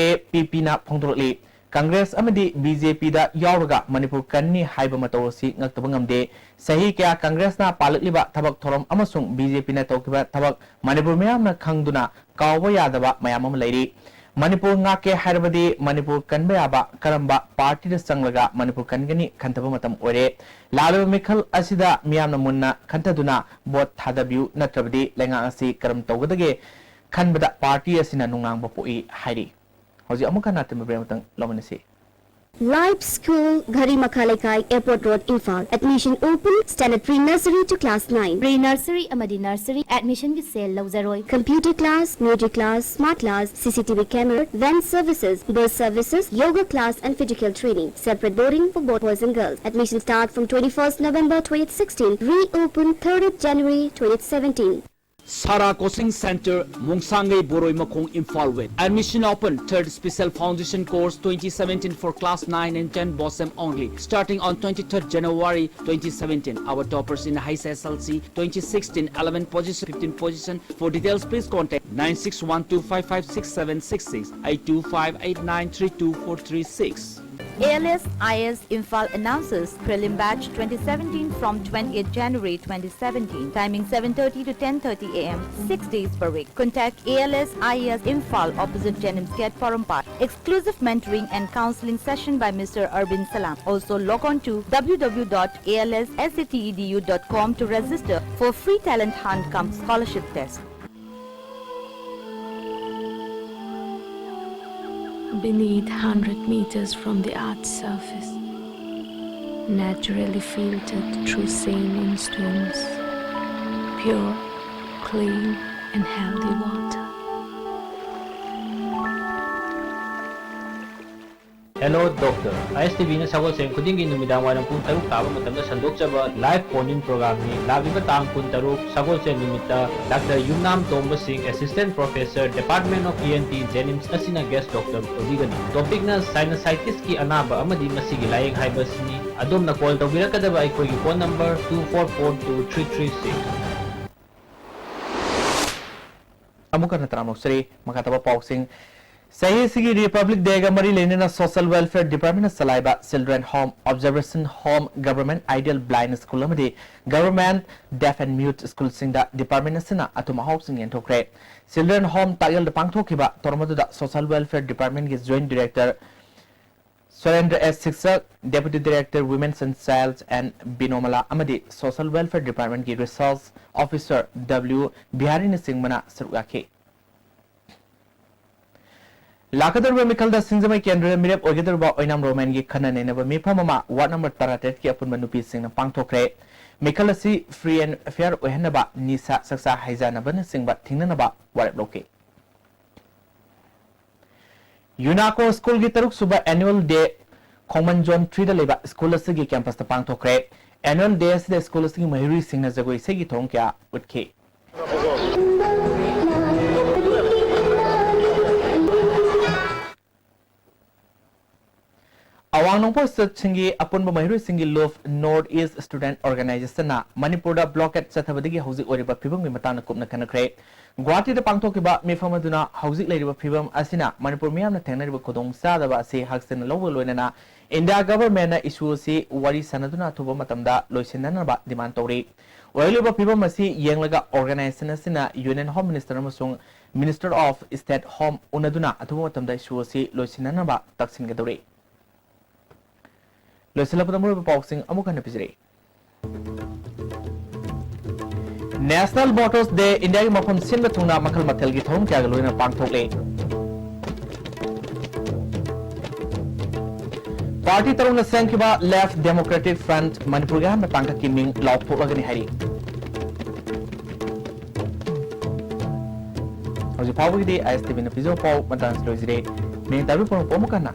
ꯑꯦ ꯄꯤ ꯄꯤꯅ ꯐꯣꯡꯗꯣꯔꯛꯂꯤ꯫ ꯀꯪꯒ꯭ꯔꯦꯁ ꯑꯃꯗꯤ ꯕꯤ ꯖꯦ ꯄꯤꯗ ꯌꯥꯎꯔꯒ ꯃꯅꯤꯄꯨꯔ ꯀꯟꯅꯤ ꯍꯥꯏꯕ ꯃꯇꯧ ꯑꯁꯤ ꯉꯛꯇꯕ ꯉꯝꯗꯦ꯫ ꯆꯍꯤ ꯀꯌꯥ ꯀꯪꯒ꯭ꯔꯦꯁꯅ ꯄꯥꯜꯂꯛꯂꯤꯕ ꯊꯕꯛ ꯊꯧꯔꯝ ꯑꯃꯁꯨꯡ ꯕꯤ ꯖꯦ ꯄꯤꯅ ꯇꯧꯈꯤꯕ ꯊꯕꯛ ꯃꯅꯤꯄꯨꯔ ꯃꯤꯌꯥꯝꯅ ꯈꯪꯗꯨꯅ ꯀꯥꯎꯕ ꯌꯥꯗꯕ ꯃꯌꯥꯝ ꯑꯃ ꯂꯩꯔꯤ꯫ ꯃꯅꯤꯄꯨꯔ ꯉꯥꯛꯀꯦ ꯍꯥꯏꯔꯕꯗꯤ ꯃꯅꯤꯄꯨꯔ ꯀꯟꯕ ꯌꯥꯕ ꯀꯔꯝꯕ ꯄꯥꯔꯇꯤꯗ ꯆꯪꯂꯒ ꯃꯅꯤꯄꯨꯔ ꯀꯟꯒꯅꯤ ꯈꯟꯊꯕ ꯃꯇꯝ ꯑꯣꯏꯔꯦ꯫ ꯂꯥꯛꯂꯤꯕ ꯃꯤꯈꯜ ꯑꯁꯤꯗ ꯃꯤꯌꯥꯝꯅ ꯃꯨꯟꯅ ꯈꯟꯊꯗꯨꯅ ꯚꯣꯠ ꯊꯥꯗꯕꯤꯌꯨ, ꯅꯠꯇ꯭ꯔꯕꯗꯤ ꯂꯩꯉꯥꯛ ꯑꯁꯤ ꯀꯔꯝ ꯇꯧꯒꯗꯒꯦ ꯈꯟꯕꯗ ꯄꯥꯔꯇꯤ ꯑꯁꯤꯅ ꯅꯨꯡꯅꯥꯡꯕ ꯄꯣꯛꯏ ꯍꯥꯏꯔꯤ꯫ ꯍꯧꯖꯤꯛ ꯑꯃꯨꯛ ꯍꯟꯅ ꯑꯇꯦꯟꯕ ꯕ꯭ꯔꯦꯛ ꯑꯃꯇꯪ ꯂꯧꯃꯤꯟꯅꯁꯤ꯫ Life School, Ghari Makha Lekai, Airport Road, Imphal. Admission open, standard pre-nursery to class nine. Pre-nursery ꯑꯃꯗꯤ nursery admissionꯒꯤ cell ꯂꯧꯖꯔꯣꯏ꯫ Computer class, music class, smart class, C C T V camera, van services, bus services, yoga class and physical training. Separate boarding for both boys and girls. Admission start from twenty-first November twenty sixteen. Reopen thirtieth January twenty seventeen. Sara Coaching Center, Mongsangai Boroi Makhong, Imphal with admission open, third special foundation course twenty seventeen for class nine and ten Bosem only, starting on twenty-third January twenty seventeen. Our toppers in H S L C twenty sixteen, eleven position, fifteen position. For details, please contact nine six one two five five six seven six six, eight two five eight nine three two four three six. A L S I A S Imphal announces prelim batch twenty seventeen from twentieth January twenty seventeen. Timing seven thirty to ten thirty A M, six days per week. Contact A L S I A S Imphal opposite Jennings Gate, Porompat. Exclusive mentoring and counseling session by Mister Arvind Salam. Also log on to W W W dot A L S S A T E D U dot com to register for free talent hunt cum scholarship test. Beneath, hundred meters from the earth's surface, naturally filtered through sand and stones, pure, clean, and healthy water. Hello Doctor. I S T ꯚꯤꯅ ꯁꯒꯣꯜꯁꯦꯟ ꯈꯨꯗꯤꯡꯒꯤ ꯅꯨꯃꯤꯗꯥꯡ ꯋꯥꯏꯔꯝ ꯄꯨꯡ ꯇꯔꯨꯛ ꯇꯥꯕ ꯃꯇꯝꯗ ꯁꯟꯗꯣꯛꯆꯕ live phone-in program-ꯅꯤ꯫ ꯂꯥꯛꯂꯤꯕ ꯇꯥꯡ ꯀꯨꯟꯇꯔꯨꯛ ꯁꯒꯣꯜꯁꯦꯟ ꯅꯨꯃꯤꯠꯇ Doctor ꯌꯨꯝꯅꯥꯝ ꯇꯣꯝꯕ ꯁꯤꯡ, Assistant Professor, Department of E N T, JNIMS ꯑꯁꯤꯅ guest doctor ꯑꯣꯏꯕꯤꯒꯅꯤ꯫ Topic-ꯅ sinusitis-ꯀꯤ ꯑꯅꯥꯕ ꯑꯃꯗꯤ ꯃꯁꯤꯒꯤ ꯂꯥꯌꯦꯡ ꯍꯥꯏꯕꯁꯤꯅꯤ꯫ ꯑꯗꯣꯝꯅ call ꯇꯧꯕꯤꯔꯛꯀꯗꯕ ꯑꯩꯈꯣꯏꯒꯤ phone number two four four two three three six꯫ ꯑꯃꯨꯛ ꯍꯟꯅ ꯇꯔꯥꯝꯅ ꯑꯣꯛꯆꯔꯤ꯫ ꯃꯈꯥ ꯇꯥꯕ ꯄꯥꯎꯁꯤꯡ꯫ ꯆꯍꯤ ꯑꯁꯤꯒꯤ Republic Day-ꯒ ꯃꯔꯤ ꯂꯩꯅꯅ Social Welfare Department-ꯅ ꯆꯂꯥꯏꯕ Children Home, Observation Home, Government Ideal Blind School ꯑꯃꯗꯤ Government Deaf and Mute School-ꯁꯤꯡꯗ department ꯑꯁꯤꯅ ꯑꯊꯨꯝ ꯑꯍꯥꯎꯁꯤꯡ ꯌꯦꯟꯊꯣꯛꯈ꯭ꯔꯦ꯫ Children Home ꯇꯥꯛꯌꯦꯜꯗ ꯄꯥꯡꯊꯣꯛꯈꯤꯕ ꯊꯧꯔꯝ ꯑꯗꯨꯗ Social Welfare Department-ꯀꯤ Joint Director ꯁꯨꯔꯦꯟꯗ꯭ꯔ S ꯁꯤꯛꯁꯛ, Deputy Director Women's and Child and ꯕꯤꯅꯣꯃꯂꯥ ꯑꯃꯗꯤ Social Welfare Department-ꯀꯤ Research Officer W ꯕꯤꯍꯥꯔꯤꯅꯆꯤꯡꯕꯅ ꯁꯔꯨꯛ ꯌꯥꯈꯤ꯫ ꯂꯥꯛꯀꯗꯧꯔꯤꯕ ꯃꯤꯈꯜꯗ ꯁꯤꯡꯖꯃꯩ ꯀꯦꯟꯗ꯭ꯔꯗ ꯃꯤꯔꯦꯞ ꯑꯣꯏꯒꯗꯧꯔꯤꯕ ꯑꯣꯏꯅꯥꯝ ꯔꯣꯃꯦꯟꯒꯤ ꯈꯟꯅ ꯅꯩꯅꯕ ꯃꯤꯐꯝ ꯑꯃ ward number ꯇꯔꯥꯇꯔꯦꯠꯀꯤ ꯑꯄꯨꯟꯕ ꯅꯨꯄꯤꯁꯤꯡꯅ ꯄꯥꯡꯊꯣꯛꯈ꯭ꯔꯦ꯫ ꯃꯤꯈꯜ ꯑꯁꯤ free and fair ꯑꯣꯏꯍꯟꯅꯕ ꯅꯤꯁꯥ ꯆꯥꯛꯆꯥ ꯍꯩꯖꯥꯟꯅꯕꯅꯆꯤꯡꯕ ꯊꯤꯡꯅꯅꯕ ꯋꯥꯔꯦꯞ ꯂꯧꯈꯤ꯫ ꯌꯨꯅꯥꯀꯣ ꯁ꯭ꯀꯨꯜꯒꯤ ꯇꯔꯨꯛꯁꯨꯕ annual day ꯈꯣꯡꯃꯟ Zone three-ꯗ ꯂꯩꯕ ꯁ꯭ꯀꯨꯜ ꯑꯁꯤꯒꯤ campus-ꯇ ꯄꯥꯡꯊꯣꯛꯈ꯭ꯔꯦ꯫ Annual day ꯑꯁꯤꯗ ꯁ꯭ꯀꯨꯜ ꯑꯁꯤꯒꯤ ꯃꯍꯩꯔꯣꯏꯁꯤꯡꯅ ꯖꯒꯣꯏ ꯏꯁꯩꯒꯤ ꯊꯧꯔꯝ ꯀꯌꯥ ꯎꯠꯈꯤ꯫ ꯑꯋꯥꯡ ꯅꯣꯡꯄꯣꯛ ꯁ꯭ꯇꯦꯠꯁꯤꯡꯒꯤ ꯑꯄꯨꯟꯕ ꯃꯍꯩꯔꯣꯏꯁꯤꯡꯒꯤ ꯂꯨꯞ North East Student Organization-ꯅ ꯃꯅꯤꯄꯨꯔꯗ blockade ꯆꯠꯊꯕꯗꯒꯤ ꯍꯧꯖꯤꯛ ꯑꯣꯏꯔꯤꯕ ꯐꯤꯕꯝꯒꯤ ꯃꯇꯥꯡꯗ ꯀꯨꯞꯅ ꯈꯟꯅꯈ꯭ꯔꯦ꯫ ꯒꯨꯋꯥꯍꯥꯇꯤꯗ ꯄꯥꯡꯊꯣꯛꯈꯤꯕ ꯃꯤꯐꯝ ꯑꯗꯨꯅ ꯍꯧꯖꯤꯛ ꯂꯩꯔꯤꯕ ꯐꯤꯕꯝ ꯑꯁꯤꯅ ꯃꯅꯤꯄꯨꯔ ꯃꯤꯌꯥꯝꯅ ꯊꯦꯡꯅꯔꯤꯕ ꯈꯨꯗꯣꯡꯆꯥꯗꯕ ꯑꯁꯤ ꯍꯛꯁꯤꯟꯅ ꯂꯧꯕꯒ ꯂꯣꯏꯅꯅ India government-ꯅ issue ꯑꯁꯤ ꯋꯥꯔꯤ ꯁꯥꯟꯅꯗꯨꯅ ꯑꯊꯨꯕ ꯃꯇꯝꯗ ꯂꯣꯏꯁꯤꯟꯅꯅꯕ demand ꯇꯧꯔꯤ꯫ ꯑꯣꯏꯍꯧꯂꯤꯕ ꯐꯤꯕꯝ ꯑꯁꯤ ꯌꯦꯡꯂꯒ organization ꯑꯁꯤꯅ Union Home Minister ꯑꯃꯁꯨꯡ Minister of State Home ꯎꯅꯗꯨꯅ ꯑꯊꯨꯕ ꯃꯇꯝꯗ issue ꯑꯁꯤ ꯂꯣꯏꯁꯤꯟꯅꯅꯕ ꯇꯛꯁꯤꯟꯒꯗꯧꯔꯤ꯫ ꯂꯣꯏꯁꯤꯜꯂꯛꯄꯗ ꯃꯔꯨꯑꯣꯏꯕ ꯄꯥꯎꯁꯤꯡ ꯑꯃꯨꯛ ꯍꯟꯅ ꯄꯤꯖꯔꯛꯏ꯫ National Motors Day, ꯏꯟꯗꯤꯌꯥꯒꯤ ꯃꯐꯝ ꯁꯤꯟꯕ ꯊꯨꯡꯅ ꯃꯈꯜ ꯃꯊꯦꯜꯒꯤ ꯊꯧꯔꯝ ꯀꯌꯥꯒ ꯂꯣꯏꯅꯅ ꯄꯥꯡꯊꯣꯛꯂꯦ꯫ Party ꯇꯔꯨꯛꯅ ꯁꯦꯝꯈꯤꯕ Left Democratic Front ꯃꯅꯤꯄꯨꯔꯒꯤ ꯑꯍꯥꯟꯕ ꯇꯥꯡꯀꯛꯀꯤ ꯃꯤꯡ ꯂꯥꯎꯊꯣꯛꯂꯒꯅꯤ ꯍꯥꯏꯔꯤ꯫ ꯍꯧꯖꯤꯛ ꯐꯥꯎꯕꯒꯤꯗꯤ ꯑꯥꯏ ꯑꯦꯁ ꯇꯤ ꯚꯤꯅ ꯄꯤꯖꯕ ꯄꯥꯎ ꯃꯇꯥꯡ ꯑꯁꯤꯗ ꯂꯣꯏꯖꯔꯦ꯫ ꯃꯤꯡ ꯇꯥꯕꯤ ꯄꯨꯝꯅꯃꯛꯄꯨ ꯑꯃꯨꯛ ꯍꯟꯅ